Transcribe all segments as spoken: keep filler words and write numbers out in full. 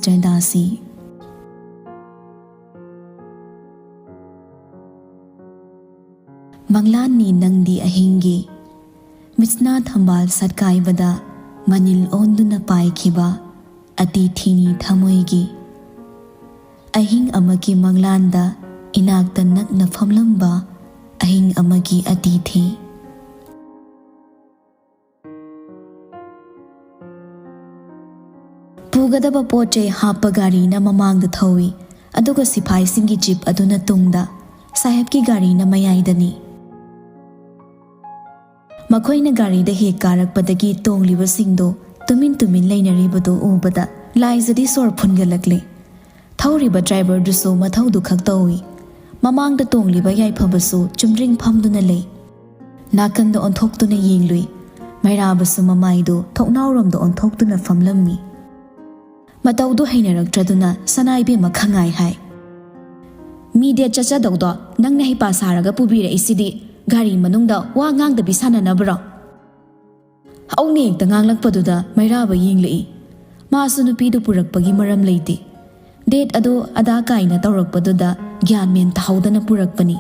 ꯆꯔꯗꯥꯁꯤ꯫ ꯃꯪꯂꯥꯟꯅꯤ ꯅꯪꯗꯤ ꯑꯍꯤꯡꯒꯤ, ꯃꯤꯠꯁꯅꯥ ꯊꯝꯕꯥꯜ ꯁꯠꯀꯥꯏꯕꯗ ꯃꯅꯤꯜ ꯑꯣꯟꯗꯨꯅ ꯄꯥꯏꯈꯤꯕ ꯑꯇꯤꯊꯤꯅꯤ ꯊꯃꯣꯏꯒꯤ꯫ ꯑꯍꯤꯡ ꯑꯃꯒꯤ ꯃꯪꯂꯥꯟꯗ ꯏꯅꯥꯛꯇ ꯅꯛꯅ ꯐꯝꯂꯝꯕ ꯑꯍꯤꯡ ꯑꯃꯒꯤ ꯑꯇꯤꯊꯤ꯫ ꯄꯨꯒꯗꯕ ꯄꯣꯠ ꯆꯩ ꯍꯥꯞꯄ ꯒꯥꯔꯤꯅ ꯃꯃꯥꯡꯗ ꯊꯧꯏ, ꯑꯗꯨꯒ ꯁꯤꯐꯥꯏꯁꯤꯡꯒꯤ ꯖꯤꯞ ꯑꯗꯨꯅ ꯇꯨꯡꯗ, ꯁꯥꯍꯦꯕꯀꯤ ꯒꯥꯔꯤꯅ ꯃꯌꯥꯏꯗꯅꯤ꯫ ꯃꯈꯣꯏꯅ ꯒꯥꯔꯤꯗ ꯍꯦꯛ ꯀꯥꯔꯛꯄꯗꯒꯤ ꯇꯣꯡꯂꯤꯕꯁꯤꯡꯗꯨ ꯇꯨꯃꯤꯟ ꯇꯨꯃꯤꯟ ꯂꯩꯅꯔꯤꯕꯗꯨ ꯎꯕꯗ ꯂꯥꯏꯖꯗꯤ ꯁꯣꯔ ꯐꯨꯟꯒꯠꯂꯛꯂꯦ꯫ ꯊꯧꯔꯤꯕ ꯗ꯭ꯔꯥꯏꯚꯔꯗꯨꯁꯨ ꯃꯊꯧꯗꯨ ꯈꯛ ꯇꯧꯏ꯫ ꯃꯃꯥꯡꯗ ꯇꯣꯡꯂꯤꯕ ꯌꯥꯏꯐꯕꯁꯨ ꯆꯨꯝꯗ꯭ꯔꯤꯡ ꯐꯝꯗꯨꯅ ꯂꯩ꯫ ꯅꯥꯀꯟꯗ ꯑꯣꯟꯊꯣꯛꯇꯨꯅ ꯌꯦꯡꯂꯨꯏ꯫ ꯃꯩꯔꯥꯕꯁꯨ ꯃꯃꯥꯏꯗꯨ ꯊꯣꯡꯅꯥꯎꯔꯣꯝꯗ ꯑꯣꯟꯊꯣꯛꯇꯨꯅ ꯐꯝꯂꯝꯃꯤ꯫ ꯃꯇꯧꯗꯨ ꯍꯩꯅꯔꯛꯇ꯭ꯔꯗꯨꯅ ꯁꯅꯥ ꯏꯕꯦꯝꯃ ꯈꯪꯉꯥꯏ ꯍꯥꯏ꯫ "ꯃꯤ ꯗꯦꯠ ꯆꯠꯆꯗꯧꯗꯣ ꯅꯪꯅ ꯍꯩꯄꯥ ꯁꯥꯔꯒ ꯄꯨꯕꯤꯔꯛꯏꯁꯤꯗꯤ, ꯒꯥꯔꯤ ꯃꯅꯨꯡꯗ ꯋꯥ ꯉꯥꯡꯗꯕꯤ ꯁꯥꯟꯅꯅꯕ꯭ꯔꯣ?" ꯍꯧꯅ ꯍꯦꯛꯇ ꯉꯥꯡꯂꯛꯄꯗꯨꯗ ꯃꯩꯔꯥꯕ ꯌꯦꯡꯂꯛꯏ꯫ ꯃꯥꯁꯨ ꯅꯨꯄꯤꯗꯨ ꯄꯨꯔꯛꯄꯒꯤ ꯃꯔꯝ ꯂꯩꯇꯦ꯫ ꯗꯦꯠ ꯑꯗꯨ ꯑꯗꯥ ꯀꯥꯏꯅ ꯇꯧꯔꯛꯄꯗꯨꯗ ꯒ꯭ꯌꯥꯟ ꯃꯦꯟ ꯇꯥꯍꯧꯗꯅ ꯄꯨꯔꯛꯄꯅꯤ꯫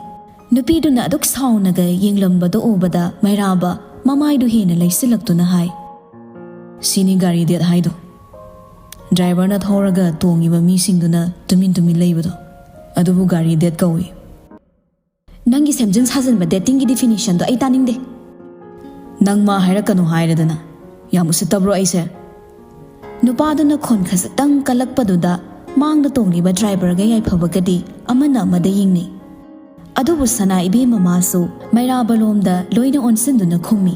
ꯅꯨꯄꯤꯗꯨꯅ ꯑꯗꯨꯛ ꯁꯥꯎꯅꯒ ꯌꯦꯡꯂꯝꯕꯗꯨ ꯎꯕꯗ ꯃꯩꯔꯥꯕ ꯃꯃꯥꯏꯗꯨ ꯍꯦꯟꯅ ꯂꯩꯁꯤꯜꯂꯛꯇꯨꯅ ꯍꯥꯏ, "ꯁꯤꯅꯤ ꯒꯥꯔꯤ ꯗꯦꯠ ꯍꯥꯏꯗꯣ꯫ ꯗ꯭ꯔꯥꯏꯚꯔꯅ ꯊꯧꯔꯒ ꯇꯣꯡꯉꯤꯕ ꯃꯤꯁꯤꯡꯗꯨꯅ ꯇꯨꯃꯤꯟ ꯇꯨꯃꯤꯟ ꯂꯩꯕꯗꯣ, ꯑꯗꯨꯕꯨ ꯒꯥꯔꯤ ꯗꯦꯠ ꯀꯧꯏ꯫ ꯅꯪꯒꯤ ꯁꯦꯝꯖꯤꯟ ꯁꯥꯖꯤꯟꯕ ꯗꯦꯇꯤꯡꯒꯤ ꯗꯤꯐꯤꯅꯤꯁꯟꯗꯣ ꯑꯩ ꯇꯥꯅꯤꯡꯗꯦ꯫ ꯅꯪ ꯃꯥ ꯍꯥꯏꯔꯛꯀꯅꯨ ꯍꯥꯏꯔꯗꯅ꯫ ꯌꯥꯝ ꯎꯁꯤꯠꯇꯕ꯭ꯔꯣ ꯑꯩꯁꯦ?" ꯅꯨꯄꯥꯗꯨꯅ ꯈꯣꯟ ꯈꯖꯤꯛꯇꯪ ꯀꯜꯂꯛꯄꯗꯨꯗ ꯃꯥꯡꯗ ꯇꯣꯡꯂꯤꯕ ꯗ꯭ꯔꯥꯏꯚꯔꯒ ꯌꯥꯏꯐꯕꯒꯗꯤ ꯑꯃꯅ ꯑꯃꯗ ꯌꯦꯡꯅꯩ꯫ ꯑꯗꯨꯕꯨ ꯁꯅꯥ ꯏꯕꯦꯝꯃ ꯃꯥꯁꯨ ꯃꯩꯔꯥꯕꯂꯣꯝꯗ ꯂꯣꯏꯅ ꯑꯣꯟꯁꯤꯟꯗꯨꯅ ꯈꯨꯝꯃꯤ,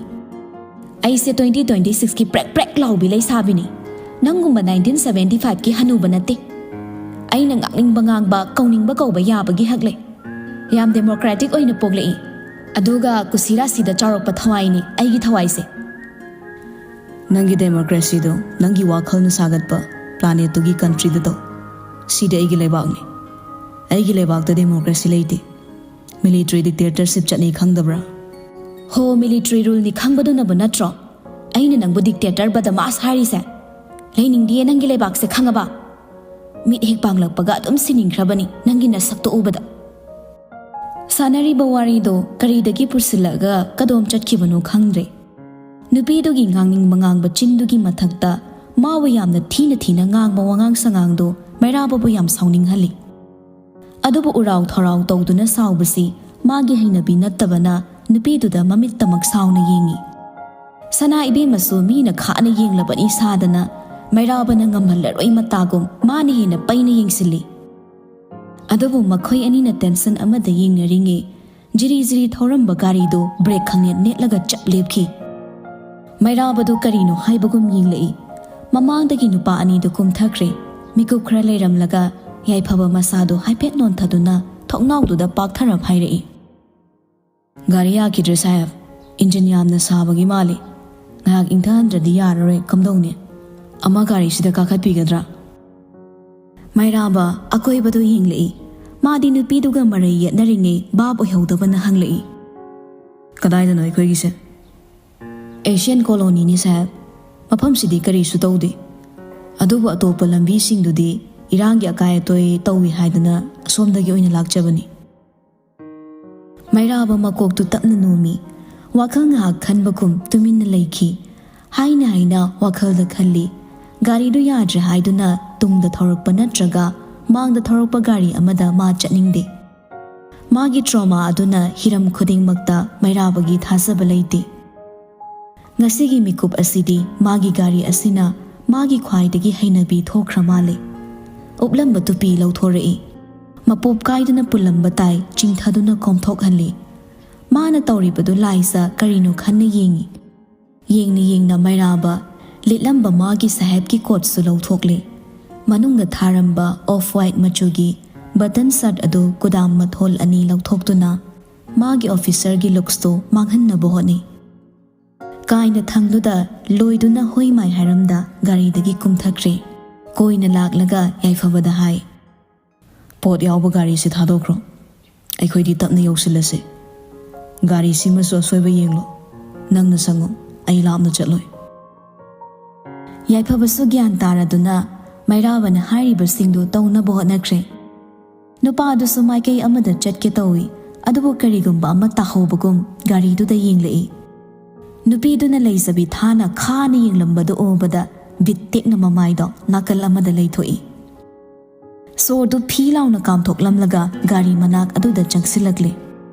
"ꯑꯩꯁꯦ ꯇ꯭ꯋꯦꯟꯇꯤ ꯇ꯭ꯋꯦꯟꯇꯤ ꯁꯤꯛꯁꯀꯤ ꯄ꯭ꯔꯦꯛ ꯄ꯭ꯔꯦꯛ ꯂꯥꯎꯕꯤ ꯂꯩꯁꯥꯕꯤꯅꯤ꯫ ꯅꯪꯒꯨꯝꯕ ꯅꯥꯏꯟꯇꯤꯟ ꯁꯚꯦꯟꯇꯤ ꯐꯥꯏꯚꯀꯤ ꯍꯅꯨꯕ ꯅꯠꯇꯦ꯫ ꯑꯩꯅ ꯉꯥꯡꯅꯤꯡꯕ ꯉꯥꯡꯕ, ꯀꯧꯅꯤꯡꯕ ꯀꯧꯕ ꯌꯥꯕꯒꯤ ꯍꯛ ꯂꯩ꯫ ꯌꯥꯝ ꯗꯦꯃꯣꯀ꯭ꯔꯦꯇꯤꯛ ꯑꯣꯏꯅ ꯄꯣꯛꯂꯛꯏ꯫ ꯑꯗꯨꯒ ꯀꯨꯁꯤꯔꯥꯁꯤꯗ ꯆꯥꯎꯔꯛꯄ ꯊꯋꯥꯏꯅꯤ ꯑꯩꯒꯤ ꯊꯋꯥꯏꯁꯦ꯫" "ꯅꯪꯒꯤ ꯗꯦꯃꯣꯀ꯭ꯔꯦꯁꯤꯗꯣ ꯅꯪꯒꯤ ꯋꯥꯈꯜꯅ ꯁꯥꯒꯠꯄ ꯄ꯭ꯂꯥꯅꯦꯠꯇꯨꯒꯤ ꯀꯟꯇ꯭ꯔꯤꯗ ꯇꯧ꯫ ꯁꯤꯗꯤ ꯑꯩꯒꯤ ꯂꯩꯕꯥꯛꯅꯤ꯫ ꯑꯩꯒꯤ ꯂꯩꯕꯥꯛꯇ ꯗꯦꯃꯣꯀ꯭ꯔꯦꯁꯤ ꯂꯩꯇꯦ꯫ ꯃꯤꯂꯤꯇꯔꯤ ꯗꯤꯛꯇꯦꯇꯔꯁꯤꯞ ꯆꯠꯅꯩ ꯈꯪꯗꯕ꯭ꯔꯥ?" "ꯍꯣ, ꯃꯤꯂꯤꯇꯔꯤ ꯔꯨꯜꯅꯤ ꯈꯪꯕꯗꯨꯅꯕꯨ ꯅꯠꯇ꯭ꯔꯣ ꯑꯩꯅ ꯅꯪꯕꯨ ꯗꯤꯛꯇꯦꯇꯔ ꯕꯗꯃꯥꯁ ꯍꯥꯏꯔꯤꯁꯦ? ꯂꯩꯅꯤꯡꯗꯤꯌꯦ ꯅꯪꯒꯤ ꯂꯩꯕꯥꯛꯁꯦ, ꯈꯪꯉꯕ?" ꯃꯤꯠ ꯍꯦꯛ ꯄꯥꯡꯂꯛꯄꯒ ꯑꯗꯨꯝ ꯁꯤꯅꯤꯡꯈ꯭ꯔꯕꯅꯤ ꯅꯪꯒꯤ ꯅꯁꯛꯇꯣ ꯎꯕꯗ꯫ ꯁꯥꯟꯅꯔꯤꯕ ꯋꯥꯔꯤꯗꯣ ꯀꯔꯤꯗꯒꯤ ꯄꯨꯁꯤꯜꯂꯛꯑꯒ ꯀꯗꯣꯝ ꯆꯠꯈꯤꯕꯅꯣ ꯈꯪꯗ꯭ꯔꯦ꯫ ꯅꯨꯄꯤꯗꯨꯒꯤ ꯉꯥꯡꯅꯤꯡꯕ ꯉꯥꯡꯕ ꯆꯤꯟꯗꯨꯒꯤ ꯃꯊꯛꯇ ꯃꯥꯕꯨ ꯌꯥꯝꯅ ꯊꯤꯅ ꯊꯤꯅ ꯉꯥꯡꯕ ꯋꯥꯉꯥꯡ ꯁꯉꯥꯡꯗꯣ ꯃꯩꯔꯥꯕꯕꯨ ꯌꯥꯝ ꯁꯥꯎꯅꯤꯡꯍꯜꯂꯤ꯫ ꯑꯗꯨꯕꯨ ꯎꯔꯥꯎ ꯊꯔꯥꯎ ꯇꯧꯗꯨꯅ ꯁꯥꯎꯕꯁꯤ ꯃꯥꯒꯤ ꯍꯩꯅꯕꯤ ꯅꯠꯇꯕꯅ ꯅꯨꯄꯤꯗꯨꯗ ꯃꯃꯤꯠꯇꯃꯛ ꯁꯥꯎꯅ ꯌꯦꯡꯉꯤ꯫ ꯁꯅꯥ ꯏꯕꯦꯝꯃꯁꯨ ꯃꯤꯅ ꯈꯥꯅ ꯌꯦꯡꯂꯕꯅꯤ ꯁꯥꯗꯅ ꯃꯩꯔꯥꯕꯅ ꯉꯝꯍꯜꯂꯔꯣꯏ ꯃꯇꯥꯒꯨꯝ ꯃꯥꯅ ꯍꯦꯟꯅ ꯄꯩꯅ ꯌꯦꯡꯁꯤꯜꯂꯤ꯫ ꯑꯗꯨꯕꯨ ꯃꯈꯣꯏ ꯑꯅꯤꯅ ꯇꯦꯟꯁꯟ ꯑꯃꯗ ꯌꯦꯡꯅꯔꯤꯉꯩ ꯖꯤꯔꯤ ꯖꯤꯔꯤ ꯊꯧꯔꯝꯕ ꯒꯥꯔꯤꯗꯨ ꯕ꯭ꯔꯦꯛ ꯈꯪꯅꯦꯠ ꯅꯦꯠꯂꯒ ꯆꯞ ꯂꯦꯞꯈꯤ꯫ ꯃꯩꯔꯥꯕꯗꯨ ꯀꯔꯤꯅꯣ ꯍꯥꯏꯕꯒꯨꯝ ꯌꯦꯡꯂꯛꯏ꯫ ꯃꯃꯥꯡꯗꯒꯤ ꯅꯨꯄꯥ ꯑꯅꯤꯗꯨ ꯀꯨꯝꯊꯈ꯭ꯔꯦ꯫ ꯃꯤꯀꯨꯞ ꯈꯔ ꯂꯩꯔꯝꯂꯒ ꯌꯥꯏꯐꯕ ꯃꯁꯥꯗꯨ ꯍꯥꯏꯐꯦꯠ ꯅꯣꯟꯊꯗꯨꯅ ꯊꯣꯡꯅꯥꯎꯗꯨꯗ ꯄꯥꯛꯊꯔꯞ ꯍꯥꯏꯔꯛꯏ꯫ "ꯒꯥꯔꯤ ꯌꯥꯈꯤꯗ꯭ꯔꯦ ꯁꯥꯍꯦꯕ, ꯏꯟꯖꯤꯟ ꯌꯥꯝꯅ ꯁꯥꯕꯒꯤ ꯃꯥꯜꯂꯤ꯫ ꯉꯥꯏꯍꯥꯛ ꯏꯪꯊꯍꯟꯗ꯭ꯔꯗꯤ ꯌꯥꯔꯔꯣꯏ, ꯀꯝꯗꯧꯅꯤ? ꯑꯃ ꯒꯥꯔꯤꯁꯤꯗ ꯀꯥꯈꯠꯄꯤꯒꯗ꯭ꯔꯥ?" ꯃꯩꯔꯥꯕ ꯑꯀꯣꯏꯕꯗꯨ ꯌꯦꯡꯂꯛꯏ꯫ ꯃꯥꯗꯤ ꯅꯨꯄꯤꯗꯨꯒ ꯃꯔꯩ ꯌꯦꯠꯅꯔꯤꯉꯩ ꯚꯥꯞ ꯑꯣꯏꯍꯧꯗꯕꯅ ꯍꯪꯂꯛꯏ꯫ "ꯀꯗꯥꯏꯗꯅꯣ ꯑꯩꯈꯣꯏꯒꯤꯁꯦ?" "ꯑꯦꯁꯤꯌꯟ ꯀꯣꯂꯣꯅꯤꯅꯤ ꯁꯥꯍꯦꯕ꯫ ꯃꯐꯝꯁꯤꯗꯤ ꯀꯔꯤꯁꯨ ꯇꯧꯗꯦ꯫ ꯑꯗꯨꯕꯨ ꯑꯇꯣꯞꯄ ꯂꯝꯕꯤꯁꯤꯡꯗꯨꯗꯤ ꯏꯔꯥꯡꯒꯤ ꯑꯀꯥꯏ ꯑꯇꯣꯏ ꯇꯧꯏ ꯍꯥꯏꯗꯅ ꯑꯁꯣꯝꯗꯒꯤ ꯑꯣꯏꯅ ꯂꯥꯛꯆꯕꯅꯤ꯫" ꯃꯩꯔꯥꯕ ꯃꯀꯣꯛꯇꯨ ꯇꯞꯅ ꯅꯣꯝꯃꯤ꯫ ꯋꯥꯈꯜ ꯉꯥꯏꯍꯥꯛ ꯈꯟꯕꯒꯨꯝ ꯇꯨꯃꯤꯟꯅ ꯂꯩꯈꯤ꯫ ꯍꯥꯏꯅ ꯍꯥꯏꯅ ꯋꯥꯈꯜꯗ ꯈꯜꯂꯤ, ꯒꯥꯔꯤꯗꯨ ꯌꯥꯗ꯭ꯔꯦ ꯍꯥꯏꯗꯨꯅ ꯇꯨꯡꯗ ꯊꯧꯔꯛꯄ ꯅꯠꯇ꯭ꯔꯒ ꯃꯥꯡꯗ ꯊꯧꯔꯛꯄ ꯒꯥꯔꯤ ꯑꯃꯗ ꯃꯥ ꯆꯠꯅꯤꯡꯗꯦ꯫ ꯃꯥꯒꯤ ꯇ꯭ꯔꯣꯃꯥ ꯑꯗꯨꯅ ꯍꯤꯔꯝ ꯈꯨꯗꯤꯡꯃꯛꯇ ꯃꯩꯔꯥꯕꯒꯤ ꯊꯥꯖꯕ ꯂꯩꯇꯦ꯫ ꯉꯁꯤꯒꯤ ꯃꯤꯀꯨꯞ ꯑꯁꯤꯗꯤ ꯃꯥꯒꯤ ꯒꯥꯔꯤ ꯑꯁꯤꯅ ꯃꯥꯒꯤ ꯈ꯭ꯋꯥꯏꯗꯒꯤ ꯍꯩꯅꯕꯤ ꯊꯣꯛꯈ꯭ꯔ ꯃꯥꯜꯂꯦ꯫ ꯎꯞꯂꯝꯕ ꯇꯨꯄꯤ ꯂꯧꯊꯣꯔꯛꯏ꯫ ꯃꯄꯣꯞ ꯀꯥꯏꯗꯨꯅ ꯄꯨꯜꯂꯝꯕ ꯇꯥꯏ ꯆꯤꯡꯊꯗꯨꯅ ꯀꯣꯝꯊꯣꯛꯍꯜꯂꯤ꯫ ꯃꯥꯅ ꯇꯧꯔꯤꯕꯗꯨ ꯂꯥꯏꯖ ꯀꯔꯤꯅꯣ ꯈꯟꯅ ꯌꯦꯡꯉꯤ꯫ ꯌꯦꯡꯅ ꯌꯦꯡꯅ ꯃꯩꯔꯥꯕ ꯂꯤꯠꯂꯝꯕ ꯃꯥꯒꯤ ꯁꯥꯍꯦꯕꯀꯤ ꯀꯣꯠꯁꯨ ꯂꯧꯊꯣꯛꯂꯦ꯫ ꯃꯅꯨꯡꯗ ꯊꯥꯔꯝꯕ ꯑꯣꯐ ꯋꯥꯏꯠ ꯃꯆꯨꯒꯤ ꯕꯇꯟ ꯁꯔꯠ ꯑꯗꯨ ꯀꯨꯗꯥꯝ ꯃꯊꯣꯜ ꯑꯅꯤ ꯂꯧꯊꯣꯛꯇꯨꯅ ꯃꯥꯒꯤ ꯑꯣꯐꯤꯁꯔꯒꯤ ꯂꯨꯛꯁꯇꯨ ꯃꯥꯡꯍꯟꯅꯕ ꯍꯣꯠꯅꯩ꯫ ꯀꯥꯏꯅ ꯊꯪꯗꯨꯗ ꯂꯣꯏꯗꯨꯅ ꯍꯣꯏ ꯃꯥꯏ ꯍꯥꯏꯔꯝꯗ ꯒꯥꯔꯤꯗꯒꯤ ꯀꯨꯝꯊꯈ꯭ꯔꯦ꯫ ꯀꯣꯏꯅ ꯂꯥꯛꯂꯒ ꯌꯥꯏꯐꯕꯗ ꯍꯥꯏ, "ꯄꯣꯠ ꯌꯥꯎꯕ ꯒꯥꯔꯤꯁꯤ ꯊꯥꯗꯣꯛꯈ꯭ꯔꯣ꯫ ꯑꯩꯈꯣꯏꯗꯤ ꯇꯞꯅ ꯌꯧꯁꯤꯜꯂꯁꯤ꯫ ꯒꯥꯔꯤꯁꯤꯃꯁꯨ ꯑꯁꯣꯏꯕ ꯌꯦꯡꯂꯣ꯫ ꯅꯪꯅ ꯁꯪꯉꯨ, ꯑꯩ ꯂꯥꯞꯅ ꯆꯠꯂꯣꯏ꯫" ꯌꯥꯏꯐꯕꯁꯨ ꯒ꯭ꯌꯥꯟ ꯇꯥꯔꯗꯨꯅ ꯃꯩꯔꯥꯕꯅ ꯍꯥꯏꯔꯤꯕꯁꯤꯡꯗꯨ ꯇꯧꯅꯕ ꯍꯣꯠꯅꯈ꯭ꯔꯦ꯫ ꯅꯨꯄꯥꯗꯨꯁꯨ ꯃꯥꯏꯀꯩ ꯑꯃꯗ ꯆꯠꯀꯦ ꯇꯧꯏ, ꯑꯗꯨꯕꯨ ꯀꯔꯤꯒꯨꯝꯕ ꯑꯃ ꯇꯥꯍꯧꯕꯒꯨꯝ ꯒꯥꯔꯤꯗꯨꯗ ꯌꯦꯡꯂꯛꯏ꯫ ꯅꯨꯄꯤꯗꯨꯅ ꯂꯩꯖꯕꯤ ꯊꯥꯅ ꯈꯥꯅ ꯌꯦꯡꯂꯝꯕꯗꯨ ꯎꯕꯗ ꯕꯤꯠ ꯇꯦꯛꯅ ꯃꯃꯥꯏꯗꯣ ꯅꯥꯀꯜ ꯑꯃꯗ ꯂꯩꯊꯣꯛꯏ꯫ ꯁꯣꯔꯗꯨ ꯐꯤ ꯂꯥꯎꯅ ꯀꯥꯝꯊꯣꯛꯂꯝꯂꯒ ꯒꯥꯔꯤ ꯃꯅꯥꯛ ꯑꯗꯨꯗ ꯆꯪꯁꯤꯜꯂꯛꯂꯦ꯫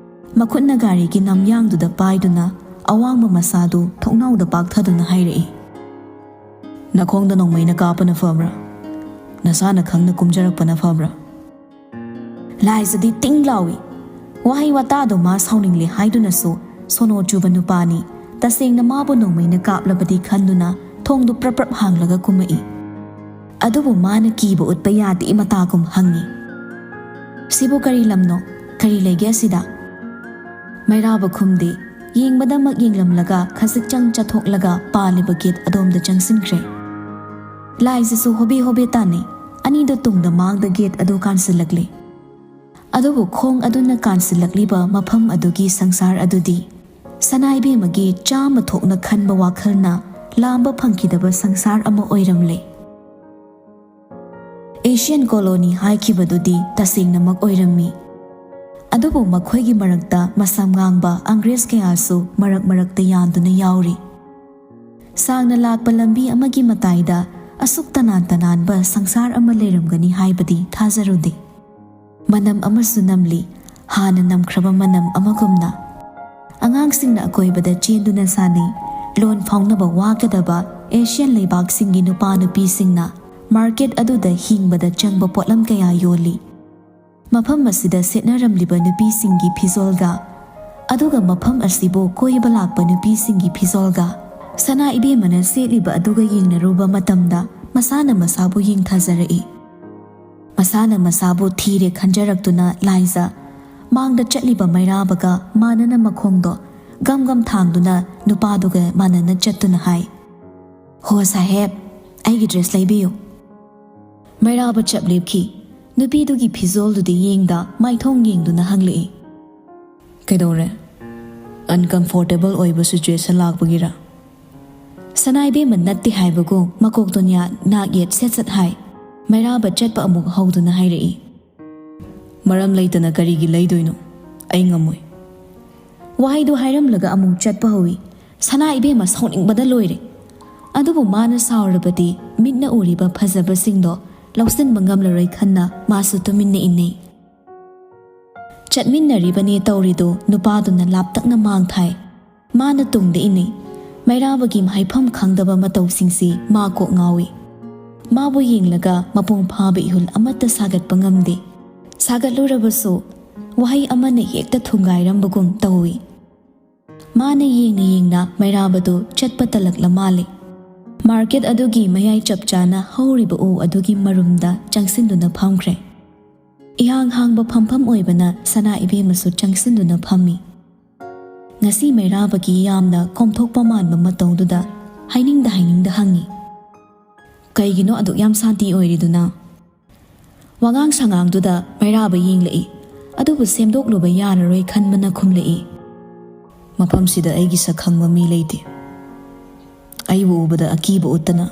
ꯃꯈꯨꯠꯅ ꯒꯥꯔꯤꯒꯤ ꯅꯝꯌꯥꯡꯗꯨꯗ ꯄꯥꯏꯗꯨꯅ ꯑꯋꯥꯡꯕ ꯃꯁꯥꯗꯨ ꯊꯣꯡꯅꯥꯎꯗ ꯄꯥꯛꯊꯗꯨꯅ ꯍꯥꯏꯔꯛꯏ, "ꯅꯈꯣꯡꯗ ꯅꯣꯡꯃꯩꯅ ꯀꯥꯞꯄꯅ ꯐꯕ꯭ꯔꯥ? ꯅꯁꯥꯅ ꯈꯪꯅ ꯀꯨꯝꯖꯔꯛꯄꯅ ꯐꯕ꯭ꯔꯥ?" ꯂꯥꯏꯖꯗꯤ ꯇꯤꯡ ꯂꯥꯎꯏ꯫ ꯋꯥꯍꯩ ꯋꯥꯇꯥꯗꯣ ꯃꯥ ꯁꯥꯎꯅꯤꯡꯂꯦ ꯍꯥꯏꯗꯨꯅꯁꯨ ꯁꯣꯅꯣ ꯆꯨꯕ ꯅꯨꯄꯥꯅꯤ꯫ ꯇꯁꯦꯡꯅ ꯃꯥꯕꯨ ꯅꯣꯡꯃꯩꯅ ꯀꯥꯞꯂꯕꯗꯤ ꯈꯟꯗꯨꯅ ꯊꯣꯡꯗꯨ ꯄ꯭ꯔꯞ ꯄ꯭ꯔꯞ ꯍꯥꯡꯂꯒ ꯀꯨꯝꯃꯛꯏ꯫ ꯑꯗꯨꯕꯨ ꯃꯥꯅ ꯀꯤꯕ ꯎꯠꯄ ꯌꯥꯗꯦ ꯃꯇꯥꯒꯨꯝ ꯍꯪꯉꯤ, "ꯁꯤꯕꯨ ꯀꯔꯤ ꯂꯝꯅꯣ? ꯀꯔꯤ ꯂꯩꯒꯦ ꯑꯁꯤꯗ?" ꯃꯩꯔꯥꯕ ꯈꯨꯝꯗꯦ꯫ ꯌꯦꯡꯕꯗꯃꯛ ꯌꯦꯡꯂꯝꯂꯒ ꯈꯖꯤꯛꯆꯪ ꯆꯠꯊꯣꯛꯂꯒ ꯄꯥꯜꯂꯤꯕ ꯒꯦꯠ ꯑꯗꯣꯝꯗ ꯆꯪꯁꯤꯟꯈ꯭ꯔꯦ꯫ ꯂꯥꯏꯖꯁꯨ ꯍꯣꯕꯦ ꯍꯣꯕꯦ ꯇꯥꯟꯅꯩ꯫ ꯑꯅꯤꯗꯣ ꯇꯨꯡꯗ ꯃꯥꯡꯗ ꯒꯦꯠ ꯑꯗꯨ ꯀꯥꯟꯁꯤꯜꯂꯛꯂꯦ꯫ ꯑꯗꯨꯕꯨ ꯈꯣꯡ ꯑꯗꯨꯅ ꯀꯥꯟꯁꯤꯜꯂꯛꯂꯤꯕ ꯃꯐꯝ ꯑꯗꯨꯒꯤ ꯁꯪꯁꯥꯔ ꯑꯗꯨꯗꯤ ꯁꯅꯥꯏꯕꯦꯝꯃꯒꯤ ꯆꯥꯝꯃ ꯊꯣꯛꯅ ꯈꯟꯕ ꯋꯥꯈꯜꯅ ꯂꯥꯝꯕ ꯐꯪꯈꯤꯗꯕ ꯁꯪꯁꯥꯔ ꯑꯃ ꯑꯣꯏꯔꯝꯂꯦ꯫ ꯑꯦꯁꯤꯌꯟ ꯀꯣꯂꯣꯅꯤ ꯍꯥꯏꯈꯤꯕꯗꯨꯗꯤ ꯇꯁꯦꯡꯅꯃꯛ ꯑꯣꯏꯔꯝꯃꯤ꯫ ꯑꯗꯨꯕꯨ ꯃꯈꯣꯏꯒꯤ ꯃꯔꯛꯇ ꯃꯁꯝ ꯉꯥꯡꯕ ꯑꯪꯒ꯭ꯔꯦꯖ ꯀꯌꯥꯁꯨ ꯃꯔꯛ ꯃꯔꯛꯇ ꯌꯥꯟꯗꯨꯅ ꯌꯥꯎꯔꯤ꯫ ꯁꯥꯡꯅ ꯂꯥꯛꯄ ꯂꯝꯕꯤ ꯑꯃꯒꯤ ꯃꯇꯥꯏꯗ ꯑꯁꯨꯛ ꯇꯅꯥꯟ ꯇꯅꯥꯟꯕ ꯁꯪꯁꯥꯔ ꯑꯃ ꯂꯩꯔꯝꯒꯅꯤ ꯍꯥꯏꯕꯗꯤ ꯊꯥꯖꯔꯨꯗꯦ꯫ ꯃꯅꯝ ꯑꯃꯁꯨ ꯅꯝꯂꯤ, ꯍꯥꯟꯅ ꯅꯝꯈ꯭ꯔꯕ ꯃꯅꯝ ꯑꯃꯒꯨꯝꯅ꯫ ꯑꯉꯥꯡꯁꯤꯡꯅ ꯑꯀꯣꯏꯕꯗ ꯆꯦꯟꯗꯨꯅ ꯁꯥꯟꯅꯩ꯫ ꯂꯣꯟ ꯐꯥꯎꯅꯕ ꯋꯥꯒꯗꯕ ꯑꯦꯁꯤꯌꯟ ꯂꯩꯕꯥꯛꯁꯤꯡꯒꯤ ꯅꯨꯄꯥ ꯅꯨꯄꯤꯁꯤꯡꯅ ꯃꯥꯔꯀꯦꯠ ꯑꯗꯨꯗ ꯍꯤꯡꯕꯗ ꯆꯪꯕ ꯄꯣꯠꯂꯝ ꯀꯌꯥ ꯌꯣꯜꯂꯤ꯫ ꯃꯐꯝ ꯑꯁꯤꯗ ꯁꯦꯠꯅꯔꯝꯂꯤꯕ ꯅꯨꯄꯤꯁꯤꯡꯒꯤ ꯐꯤꯖꯣꯜꯒ, ꯑꯗꯨꯒ ꯃꯐꯝ ꯑꯁꯤꯕꯨ ꯀꯣꯏꯕ ꯂꯥꯛꯄ ꯅꯨꯄꯤꯁꯤꯡꯒꯤ ꯐꯤꯖꯣꯜꯒ, ꯁꯅꯥ ꯏꯕꯦꯝꯃꯅ ꯁꯦꯠꯂꯤꯕ ꯑꯗꯨꯒ ꯌꯦꯡꯅꯔꯨꯕ ꯃꯇꯝꯗ ꯃꯁꯥꯅ ꯃꯁꯥꯕꯨ ꯌꯦꯡꯊꯖꯔꯛꯏ꯫ ꯃꯁꯥꯅ ꯃꯁꯥꯕꯨ ꯊꯤꯔꯦ ꯈꯟꯖꯔꯛꯇꯨꯅ ꯂꯥꯏꯖ ꯃꯥꯡꯗ ꯆꯠꯂꯤꯕ ꯃꯩꯔꯥꯕꯒ ꯃꯥꯟꯅꯅ ꯃꯈꯣꯡꯗꯣ ꯒꯝ ꯒꯝ ꯊꯥꯡꯗꯨꯅ ꯅꯨꯄꯥꯗꯨꯒ ꯃꯥꯟꯅꯅ ꯆꯠꯇꯨꯅ ꯍꯥꯏ, "ꯍꯣ ꯁꯥꯍꯦꯕ, ꯑꯩꯒꯤ ꯗ꯭ꯔꯦꯁ ꯂꯩꯕꯤꯌꯨ"꯫ ꯃꯩꯔꯥꯕ ꯆꯞ ꯂꯦꯞꯈꯤ꯫ ꯅꯨꯄꯤꯗꯨꯒꯤ ꯐꯤꯖꯣꯜꯗꯨꯗꯤ ꯌꯦꯡꯗ ꯃꯥꯏꯊꯣꯡ ꯌꯦꯡꯗꯨꯅ ꯍꯪꯂꯛꯏ, "ꯀꯩꯗꯧꯔꯦ? ꯑꯟꯀꯝꯐꯣꯔꯇꯦꯕꯜ ꯑꯣꯏꯕ ꯁꯤꯆꯨꯋꯦꯁꯟ ꯂꯥꯛꯄꯒꯤꯔ?" ꯁꯅꯥꯏꯕꯦꯝꯃ ꯅꯠꯇꯦ ꯍꯥꯏꯕꯒꯨꯝ ꯃꯀꯣꯛꯇꯣ ꯅꯥꯛ ꯌꯦꯠ ꯁꯦꯠ ꯁꯦꯠ ꯍꯥꯏ꯫ ꯃꯩꯔꯥꯕ ꯆꯠꯄ ꯑꯃꯨꯛ ꯍꯧꯗꯨꯅ ꯍꯥꯏꯔꯛꯏ, "ꯃꯔꯝ ꯂꯩꯇꯅ ꯀꯔꯤꯒꯤ ꯂꯩꯗꯣꯏꯅꯣ? ꯑꯩ ꯉꯝꯃꯣꯏ꯫" ꯋꯥꯍꯩꯗꯨ ꯍꯥꯏꯔꯝꯂꯒ ꯑꯃꯨꯛ ꯆꯠꯄ ꯍꯧꯏ꯫ ꯁꯅꯥ ꯏꯕꯦꯝꯃ ꯁꯥꯎꯅꯤꯡꯕꯗ ꯂꯣꯏꯔꯦ꯫ ꯑꯗꯨꯕꯨ ꯃꯥꯅ ꯁꯥꯎꯔꯕꯗꯤ ꯃꯤꯠꯅ ꯎꯔꯤꯕ ꯐꯖꯕꯁꯤꯡꯗꯣ ꯂꯧꯁꯤꯟꯕ ꯉꯝꯂꯔꯣꯏ ꯈꯟꯅ ꯃꯥꯁꯨ ꯇꯨꯃꯤꯟꯅ ꯏꯟꯅꯩ꯫ ꯆꯠꯃꯤꯟꯅꯔꯤꯕꯅꯦ ꯇꯧꯔꯤꯗꯨ ꯅꯨꯄꯥꯗꯨꯅ ꯂꯥꯞꯇꯛꯅ ꯃꯥꯡ ꯊꯥꯏ꯫ ꯃꯥꯅ ꯇꯨꯡꯗ ꯏꯟꯅꯩ꯫ ꯃꯩꯔꯥꯕꯒꯤ ꯍꯥꯏꯐꯝ ꯈꯪꯗꯕ ꯃꯇꯧꯁꯤꯡꯁꯤ ꯃꯥ ꯀꯣꯛ ꯉꯥꯎꯏ꯫ ꯃꯥꯕꯨ ꯌꯦꯡꯂꯒ ꯃꯄꯨꯡ ꯐꯥꯕ ꯏꯍꯨꯜ ꯑꯃꯠꯇ ꯁꯥꯒꯠꯄ ꯉꯝꯗꯦ꯫ ꯁꯥꯒꯠꯂꯨꯔꯕꯁꯨ ꯋꯥꯍꯩ ꯑꯃꯅ ꯍꯦꯛꯇ ꯊꯨꯡꯒꯥꯏꯔꯝꯕꯒꯨꯝ ꯇꯧꯏ꯫ ꯃꯥꯅ ꯌꯦꯡꯅ ꯌꯦꯡꯅ ꯃꯩꯔꯥꯕꯗꯨ ꯆꯠꯄ ꯇꯜꯂꯛꯂ ꯃꯥꯜꯂꯦ꯫ ꯃꯥꯔꯀꯦꯠ ꯑꯗꯨꯒꯤ ꯃꯌꯥꯏ ꯆꯞ ꯆꯥꯅ ꯍꯧꯔꯤꯕ ꯎ ꯑꯗꯨꯒꯤ ꯃꯔꯨꯝꯗ ꯆꯪꯁꯤꯟꯗꯨꯅ ꯐꯝꯈ꯭ꯔꯦ꯫ ꯏꯍꯥꯡ ꯍꯥꯡꯕ ꯐꯝꯐꯝ ꯑꯣꯏꯕꯅ ꯁꯅꯥ ꯏꯕꯦꯝꯃꯁꯨ ꯆꯪꯁꯤꯟꯗꯨꯅ ꯐꯝꯃꯤ꯫ ꯉꯁꯤ ꯃꯩꯔꯥꯕꯒꯤ ꯌꯥꯝꯅ ꯀꯣꯝꯊꯣꯛꯄ ꯃꯥꯟꯕ ꯃꯇꯧꯗꯨꯗ ꯍꯥꯏꯅꯤꯡꯗ ꯍꯥꯏꯅꯤꯡꯗ ꯍꯪꯉꯤ, "ꯀꯩꯒꯤꯅꯣ ꯑꯗꯨꯛ ꯌꯥꯝ ꯁꯥꯟꯇꯤ ꯑꯣꯏꯔꯤꯗꯨꯅ?" ꯋꯥꯉꯥꯡ ꯁꯉꯥꯡꯗꯨꯗ ꯃꯩꯔꯥꯕ ꯌꯦꯡꯂꯛꯏ, ꯑꯗꯨꯕꯨ ꯁꯦꯝꯗꯣꯛꯂꯨꯕ ꯌꯥꯔꯔꯣꯏ ꯈꯟꯕꯅ ꯈꯨꯝꯂꯛꯏ, "ꯃꯐꯝꯁꯤꯗ ꯑꯩꯒꯤ ꯁꯛ ꯈꯪꯕ ꯃꯤ ꯂꯩꯇꯦ꯫ ꯑꯩꯕꯨ ꯎꯕꯗ ꯑꯀꯤꯕ ꯎꯠꯇꯅ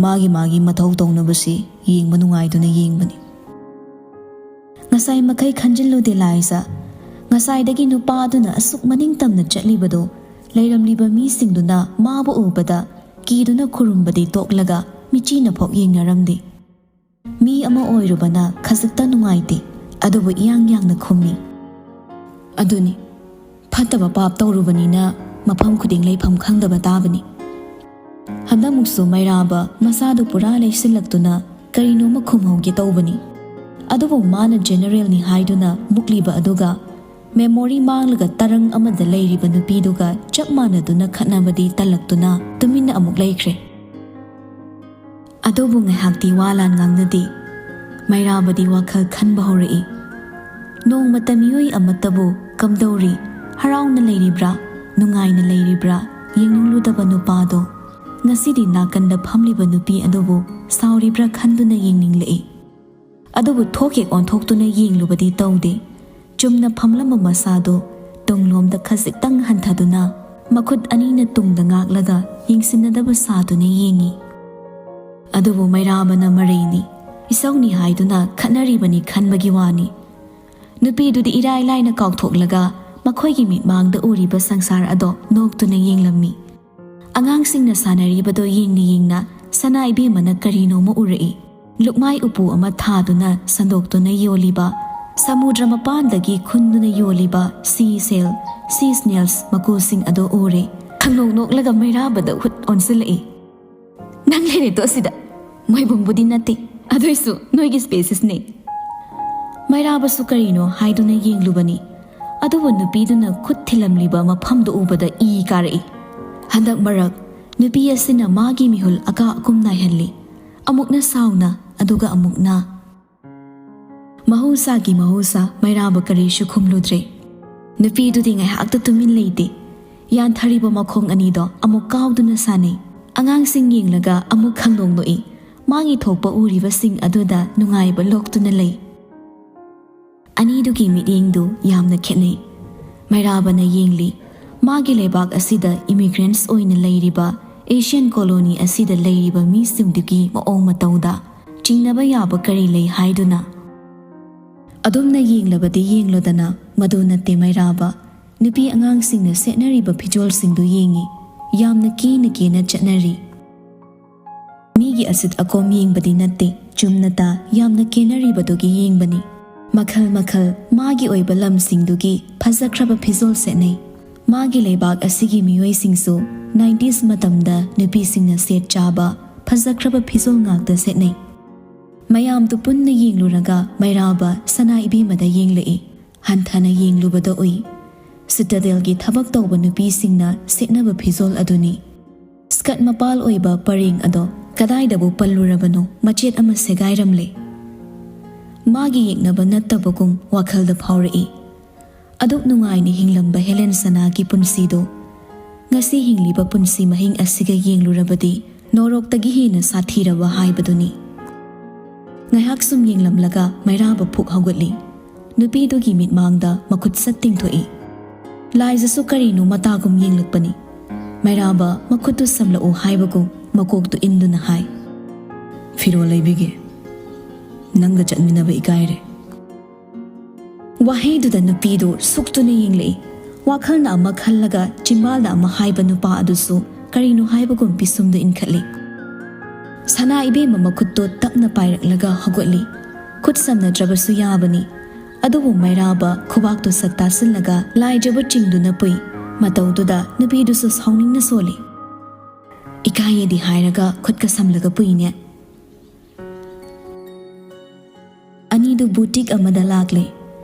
ꯃꯥꯒꯤ ꯃꯥꯒꯤ ꯃꯊꯧ ꯇꯧꯅꯕꯁꯤ ꯌꯦꯡꯕ ꯅꯨꯡꯉꯥꯏꯗꯨꯅ ꯌꯦꯡꯕꯅꯤ꯫" ꯉꯁꯥꯏ ꯃꯈꯩ ꯈꯟꯖꯤꯜꯂꯨꯗꯦ ꯂꯥꯏꯖ꯫ ꯉꯁꯥꯏꯗꯒꯤ ꯅꯨꯄꯥ ꯑꯗꯨꯅ ꯑꯁꯨꯛ ꯃꯅꯤꯡ ꯇꯝꯅ ꯆꯠꯂꯤꯕꯗꯨ ꯂꯩꯔꯝꯂꯤꯕ ꯃꯤꯁꯤꯡꯗꯨꯅ ꯃꯥꯕꯨ ꯎꯕꯗ ꯀꯤꯗꯨꯅ ꯈꯨꯔꯨꯝꯕꯗꯤ ꯇꯣꯛꯂꯒ ꯃꯤꯆꯤꯅ ꯐꯥꯎ ꯌꯦꯡꯅꯔꯝꯗꯦ꯫ ꯃꯤ ꯑꯃ ꯑꯣꯏꯔꯨꯕꯅ ꯈꯖꯤꯛꯇ ꯅꯨꯡꯉꯥꯏꯇꯦ, ꯑꯗꯨꯕꯨ ꯏꯌꯥꯡ ꯌꯥꯡꯅ ꯈꯨꯝꯃꯤ, "ꯑꯗꯨꯅꯤ, ꯐꯠꯇꯕ ꯄꯥꯞ ꯇꯧꯔꯨꯕꯅꯤꯅ ꯃꯐꯝ ꯈꯨꯗꯤꯡ ꯂꯩꯐꯝ ꯈꯪꯗꯕ ꯇꯥꯕꯅꯤ꯫" ꯍꯟꯗꯛꯃꯨꯛꯁꯨ ꯃꯩꯔꯥꯕ ꯃꯁꯥꯗꯨ ꯄꯨꯔꯥ ꯂꯩꯁꯤꯜꯂꯛꯇꯨꯅ ꯀꯔꯤꯅꯣꯃ ꯈꯨꯝꯍꯧꯒꯦ ꯇꯧꯕꯅꯤ꯫ ꯑꯗꯨꯕꯨ ꯃꯥꯅ ꯖꯦꯅꯔꯦꯜꯅꯤ ꯍꯥꯏꯗꯨꯅ ꯃꯨꯛꯂꯤꯕ ꯑꯗꯨꯒ ꯃꯦꯃꯣꯔꯤ ꯃꯥꯡꯂꯒ ꯇꯔꯪ ꯑꯃꯗ ꯂꯩꯔꯤꯕ ꯅꯨꯄꯤꯗꯨꯒ ꯆꯞ ꯃꯥꯟꯅꯗꯨꯅ ꯈꯠꯅꯕꯗꯤ ꯇꯜꯂꯛꯇꯨꯅ ꯇꯨꯃꯤꯟꯅ ꯑꯃꯨꯛ ꯂꯩꯈ꯭ꯔꯦ꯫ ꯑꯗꯨꯕꯨ ꯉꯥꯏꯍꯥꯛꯇꯤ ꯋꯥ ꯂꯥꯟ ꯉꯥꯡꯅꯗꯦ꯫ ꯃꯩꯔꯥꯕꯗꯤ ꯋꯥꯈꯜ ꯈꯟꯕ ꯍꯧꯔꯛꯏ꯫ ꯅꯣꯡꯃꯇ ꯃꯤꯑꯣꯏ ꯑꯃꯠꯇꯕꯨ ꯀꯝꯗꯧꯔꯤ, ꯍꯔꯥꯎꯅ ꯂꯩꯔꯤꯕ꯭ꯔꯥ, ꯅꯨꯡꯉꯥꯏꯅ ꯂꯩꯔꯤꯕ꯭ꯔꯥ ꯌꯦꯡꯅꯤꯡꯂꯨꯗꯕ ꯅꯨꯄꯥꯗꯣ ꯉꯁꯤꯗꯤ ꯅꯥꯀꯟꯗ ꯐꯝꯂꯤꯕ ꯅꯨꯄꯤ ꯑꯗꯨꯕꯨ ꯁꯥꯎꯔꯤꯕ꯭ꯔꯥ ꯈꯟꯗꯨꯅ ꯌꯦꯡꯅꯤꯡꯂꯛꯏ꯫ ꯑꯗꯨꯕꯨ ꯊꯣꯛ ꯍꯦꯛ ꯑꯣꯟꯊꯣꯛꯇꯨꯅ ꯌꯦꯡꯂꯨꯕꯗꯤ ꯇꯧꯗꯦ꯫ ꯆꯨꯝꯅ ꯐꯝꯂꯝꯕ ꯃꯁꯥꯗꯨ ꯇꯨꯡꯂꯣꯝꯗ ꯈꯖꯤꯛꯇꯪ ꯍꯟꯊꯗꯨꯅ ꯃꯈꯨꯠ ꯑꯅꯤꯅ ꯇꯨꯡꯗ ꯉꯥꯛꯂꯒ ꯌꯦꯡꯁꯤꯟꯅꯗꯕ ꯁꯥꯗꯨꯅ ꯌꯦꯡꯏ꯫ ꯑꯗꯨꯕꯨ ꯃꯩꯔꯥꯕꯅ ꯃꯔꯩꯅꯤ꯫ ꯏꯁꯧꯅꯤ ꯍꯥꯏꯗꯨꯅ ꯈꯠꯅꯔꯤꯕꯅꯤ ꯈꯟꯕꯒꯤ ꯋꯥꯅꯤ꯫ ꯅꯨꯄꯤꯗꯨꯗꯤ ꯏꯔꯥꯏ ꯂꯥꯏꯅ ꯀꯥꯎꯊꯣꯛꯂꯒ ꯃꯈꯣꯏꯒꯤ ꯃꯤꯠꯃꯥꯡꯗ ꯎꯔꯤꯕ ꯁꯪꯁꯥꯔ ꯑꯗꯣ ꯅꯣꯛꯇꯨꯅ ꯌꯦꯡꯂꯝꯃꯤ꯫ ꯑꯉꯥꯡꯁꯤꯡꯅ ꯁꯥꯟꯅꯔꯤꯕꯗꯣ ꯌꯦꯡꯅ ꯌꯦꯡꯅ ꯁꯅꯥ ꯏꯕꯦꯝꯃꯅ ꯀꯔꯤꯅꯣꯃ ꯎꯔꯛꯏ꯫ ꯂꯨꯛꯃꯥꯏ ꯎꯄꯨ ꯑꯃ ꯊꯥꯗꯨꯅ ꯁꯟꯗꯣꯛꯇꯨꯅ ꯌꯣꯜꯂꯤꯕ, ꯁꯃꯨꯗ꯭ꯔ ꯃꯄꯥꯟꯗꯒꯤ ꯈꯨꯟꯗꯨꯅ ꯌꯣꯜꯂꯤꯕ ꯁꯤ ꯁꯦꯜ, ꯁꯤ ꯁ꯭ꯅꯦꯜꯁ ꯃꯀꯨꯁꯤꯡ ꯑꯗꯣ ꯎꯔꯦ꯫ ꯈꯪꯅꯣꯛ ꯅꯣꯛꯂꯒ ꯃꯩꯔꯥꯕꯗ ꯈꯨꯠ ꯑꯣꯟꯁꯤꯜꯂꯛꯏ꯫ "ꯅꯪ ꯂꯩꯔꯦꯗꯣ ꯑꯁꯤꯗ?" "ꯃꯣꯏꯕꯨꯡꯕꯨꯗꯤ ꯅꯠꯇꯦ, ꯑꯗꯨꯏꯁꯨ ꯅꯣꯏꯒꯤ ꯁ꯭ꯄꯦꯁꯤꯁꯅꯦ꯫" ꯃꯩꯔꯥꯕꯁꯨ ꯀꯔꯤꯅꯣ ꯍꯥꯏꯗꯨꯅ ꯌꯦꯡꯂꯨꯕꯅꯤ, ꯑꯗꯨꯕꯨ ꯅꯨꯄꯤꯗꯨꯅ ꯈꯨꯠ ꯊꯤꯜꯂꯝꯂꯤꯕ ꯃꯐꯝꯗꯨ ꯎꯕꯗ ꯏ ꯀꯥꯔꯛꯏ꯫ ꯍꯟꯗꯛ ꯃꯔꯛ ꯅꯨꯄꯤ ꯑꯁꯤꯅ ꯃꯥꯒꯤ ꯃꯤꯍꯨꯜ ꯑꯀꯥ ꯑꯀꯨꯝ ꯅꯥꯏꯍꯜꯂꯤ, ꯑꯃꯨꯛꯅ ꯁꯥꯎꯅ, ꯑꯗꯨꯒ ꯑꯃꯨꯛꯅ꯫ ꯃꯍꯧꯁꯥꯒꯤ ꯃꯍꯧꯁꯥ, ꯃꯩꯔꯥꯕ ꯀꯔꯤꯁꯨ ꯈꯨꯝꯂꯨꯗ꯭ꯔꯦ꯫ ꯅꯨꯄꯤꯗꯨꯗꯤ ꯉꯥꯏꯍꯥꯛꯇ ꯇꯨꯃꯤꯟ ꯂꯩꯇꯦ꯫ ꯌꯥꯟꯊꯔꯤꯕ ꯃꯈꯣꯡ ꯑꯅꯤꯗꯣ ꯑꯃꯨꯛ ꯀꯥꯎꯗꯨꯅ ꯁꯥꯟꯅꯩ꯫ ꯑꯉꯥꯡꯁꯤꯡ ꯌꯦꯡꯂꯒ ꯑꯃꯨꯛ ꯈꯪꯅꯣꯛ ꯅꯣꯛꯏ꯫ ꯃꯥꯒꯤ ꯊꯣꯛꯄ ꯎꯔꯤꯕꯁꯤꯡ ꯑꯗꯨꯗ ꯅꯨꯡꯉꯥꯏꯕ ꯂꯣꯛꯇꯨꯅ ꯂꯩ꯫ ꯑꯅꯤꯗꯨꯒꯤ ꯃꯤꯠꯌꯦꯡꯗꯨ ꯌꯥꯝꯅ ꯈꯦꯠꯅꯩ꯫ ꯃꯩꯔꯥꯕꯅ ꯌꯦꯡꯂꯤ, ꯃꯥꯒꯤ ꯂꯩꯕꯥꯛ ꯑꯁꯤꯗ ꯏꯃꯤꯒ꯭ꯔꯦꯟꯠꯁ ꯑꯣꯏꯅ ꯂꯩꯔꯤꯕ ꯑꯦꯁꯤꯌꯟ ꯀꯣꯂꯣꯅꯤ ꯑꯁꯤꯗ ꯂꯩꯔꯤꯕ ꯃꯤꯁꯤꯡꯗꯨꯒꯤ ꯃꯑꯣꯡ ꯃꯇꯧꯗ ꯆꯤꯡꯅꯕ ꯌꯥꯕ ꯀꯔꯤ ꯂꯩ ꯍꯥꯏꯗꯨꯅ꯫ ꯑꯗꯨꯝꯅ ꯌꯦꯡꯂꯕꯗꯤ ꯌꯦꯡꯂꯣꯗꯅ, ꯃꯗꯨ ꯅꯠꯇꯦ ꯃꯩꯔꯥꯕ꯫ ꯅꯨꯄꯤ ꯑꯉꯥꯡꯁꯤꯡꯅ ꯁꯦꯠꯅꯔꯤꯕ ꯐꯤꯖꯣꯜꯁꯤꯡꯗꯨ ꯌꯦꯡꯉꯤ꯫ ꯌꯥꯝꯅ ꯀꯦꯅ ꯀꯦꯅ ꯆꯠꯅꯔꯤ꯫ ꯃꯤꯒꯤ ꯑꯁꯤꯠ ꯑꯀꯣꯝ ꯌꯦꯡꯕꯗꯤ ꯅꯠꯇꯦ, ꯆꯨꯝꯅꯇ ꯌꯥꯝꯅ ꯀꯦꯅꯔꯤꯕꯗꯨꯒꯤ ꯌꯦꯡꯕꯅꯤ꯫ ꯃꯈꯜ ꯃꯈꯜ ꯃꯥꯒꯤ ꯑꯣꯏꯕ ꯂꯝꯁꯤꯡꯗꯨꯒꯤ ꯐꯖꯈ꯭ꯔꯕ ꯐꯤꯖꯣꯜ ꯁꯦꯠꯅꯩ꯫ ꯃꯥꯒꯤ ꯂꯩꯕꯥꯛ ꯑꯁꯤꯒꯤ ꯃꯤꯑꯣꯏꯁꯤꯡꯁꯨ ꯅꯥꯏꯟꯇꯤꯁ ꯃꯇꯝꯗ ꯅꯨꯄꯤꯁꯤꯡꯅ ꯁꯦꯠ ꯆꯥꯕ ꯐꯖꯈ꯭ꯔꯕ ꯐꯤꯖꯣꯜ ꯉꯥꯛꯇ ꯁꯦꯠꯅꯩ꯫ ꯃꯌꯥꯝꯗꯨ ꯄꯨꯟꯅ ꯌꯦꯡꯂꯨꯔꯒ ꯃꯩꯔꯥꯕ ꯁꯅꯥ ꯏꯕꯦꯝꯃꯗ ꯌꯦꯡꯂꯛꯏ꯫ ꯍꯟꯊꯅ ꯌꯦꯡꯂꯨꯕꯗ ꯎꯏ, ꯁꯤꯇꯥꯗꯦꯜꯒꯤ ꯊꯕꯛ ꯇꯧꯕ ꯅꯨꯄꯤꯁꯤꯡꯅ ꯁꯦꯠꯅꯕ ꯐꯤꯖꯣꯜ ꯑꯗꯨꯅꯤ꯫ ꯁ꯭ꯀꯔꯠ ꯃꯄꯥꯜ ꯑꯣꯏꯕ ꯄꯔꯦꯡ ꯑꯗꯣ ꯀꯗꯥꯏꯗꯕꯨ ꯄꯜꯂꯨꯔꯕꯅꯣ, ꯃꯆꯦꯠ ꯑꯃ ꯁꯦꯒꯥꯏꯔꯝꯂꯦ꯫ ꯃꯥꯒꯤ ꯌꯦꯛꯅꯕ ꯅꯠꯇꯕꯒꯨꯝ ꯋꯥꯈꯜꯗ ꯐꯥꯎꯔꯛꯏ꯫ ꯑꯗꯨꯛ ꯅꯨꯡꯉꯥꯏꯅ ꯍꯤꯡꯂꯝꯕ ꯍꯦꯂꯦꯟ ꯁꯅꯥꯒꯤ ꯄꯨꯟꯁꯤꯗꯣ ꯉꯁꯤ ꯍꯤꯡꯂꯤꯕ ꯄꯨꯟꯁꯤ ꯃꯍꯤꯡ ꯑꯁꯤꯒ ꯌꯦꯡꯂꯨꯔꯕꯗꯤ ꯅꯣꯔꯣꯛꯇꯒꯤ ꯍꯦꯟꯅ ꯁꯥꯊꯤꯔꯕ ꯍꯥꯏꯕꯗꯨꯅꯤ꯫ ꯉꯥꯏꯍꯥꯛ ꯁꯨꯝ ꯌꯦꯡꯂꯝꯂꯒ ꯃꯩꯔꯥꯕ ꯐꯨꯛ ꯍꯧꯒꯠꯂꯤ꯫ ꯅꯨꯄꯤꯗꯨꯒꯤ ꯃꯤꯠꯃꯥꯡꯗ ꯃꯈꯨꯠ ꯁꯠ ꯇꯤꯡꯊꯣꯛꯏ꯫ ꯂꯥꯏꯖꯁꯨ ꯀꯔꯤꯅꯣ ꯃꯇꯥꯒꯨꯝ ꯌꯦꯡꯂꯛꯄꯅꯤ꯫ ꯃꯩꯔꯥꯕ ꯃꯈꯨꯠꯇꯨ ꯁꯝꯂꯛꯎ ꯍꯥꯏꯕꯒꯨꯝ ꯃꯀꯣꯛꯇꯨ ꯏꯟꯗꯨꯅ ꯍꯥꯏ, "ꯐꯤꯔꯣꯜ ꯂꯩꯕꯤꯒꯦ?" "ꯅꯪꯒ ꯆꯠꯃꯤꯟꯅꯕ ꯏꯀꯥꯏꯔꯦ"꯫ ꯋꯥꯍꯩꯗꯨꯗ ꯅꯨꯄꯤꯗꯨ ꯁꯨꯛꯇꯨꯅ ꯌꯦꯡꯂꯛꯏ꯫ ꯋꯥꯈꯜꯅ ꯑꯃ ꯈꯜꯂꯒ ꯆꯤꯝꯕꯥꯜꯗ ꯑꯃ ꯍꯥꯏꯕ ꯅꯨꯄꯥ ꯑꯗꯨꯁꯨ ꯀꯔꯤꯅꯣ ꯍꯥꯏꯕꯒꯨꯝ ꯄꯤꯁꯨꯝꯗꯨ ꯏꯟꯈꯠꯂꯤ꯫ ꯁꯅꯥ ꯏꯕꯦꯝꯃ ꯃꯈꯨꯠꯇꯣ ꯇꯞꯅ ꯄꯥꯏꯔꯛꯂꯒ ꯍꯧꯒꯠꯂꯤ꯫ ꯈꯨꯠ ꯁꯝꯅꯗ꯭ꯔꯕꯁꯨ ꯌꯥꯕꯅꯤ꯫ ꯑꯗꯨꯕꯨ ꯃꯩꯔꯥꯕ ꯈꯨꯕꯥꯛꯇꯨ ꯁꯠ ꯇꯥꯁꯤꯜꯂꯒ ꯂꯥꯏꯖꯕ ꯆꯤꯡꯗꯨꯅ ꯄꯨꯏ꯫ ꯃꯇꯧꯗꯨꯗ ꯅꯨꯄꯤꯗꯨꯁꯨ ꯁꯥꯎꯅꯤꯡꯅ ꯁꯣꯜꯂꯤ꯫ "ꯏꯀꯥꯏꯌꯦꯗꯤ ꯍꯥꯏꯔꯒ ꯈꯨꯠꯀ ꯁꯝꯂꯒ ꯄꯨꯏꯅꯦ"꯫ ꯑꯅꯤꯗꯨ ꯕꯨꯇꯤꯛ ꯑꯃꯗ ꯂꯥꯛꯂꯦ꯫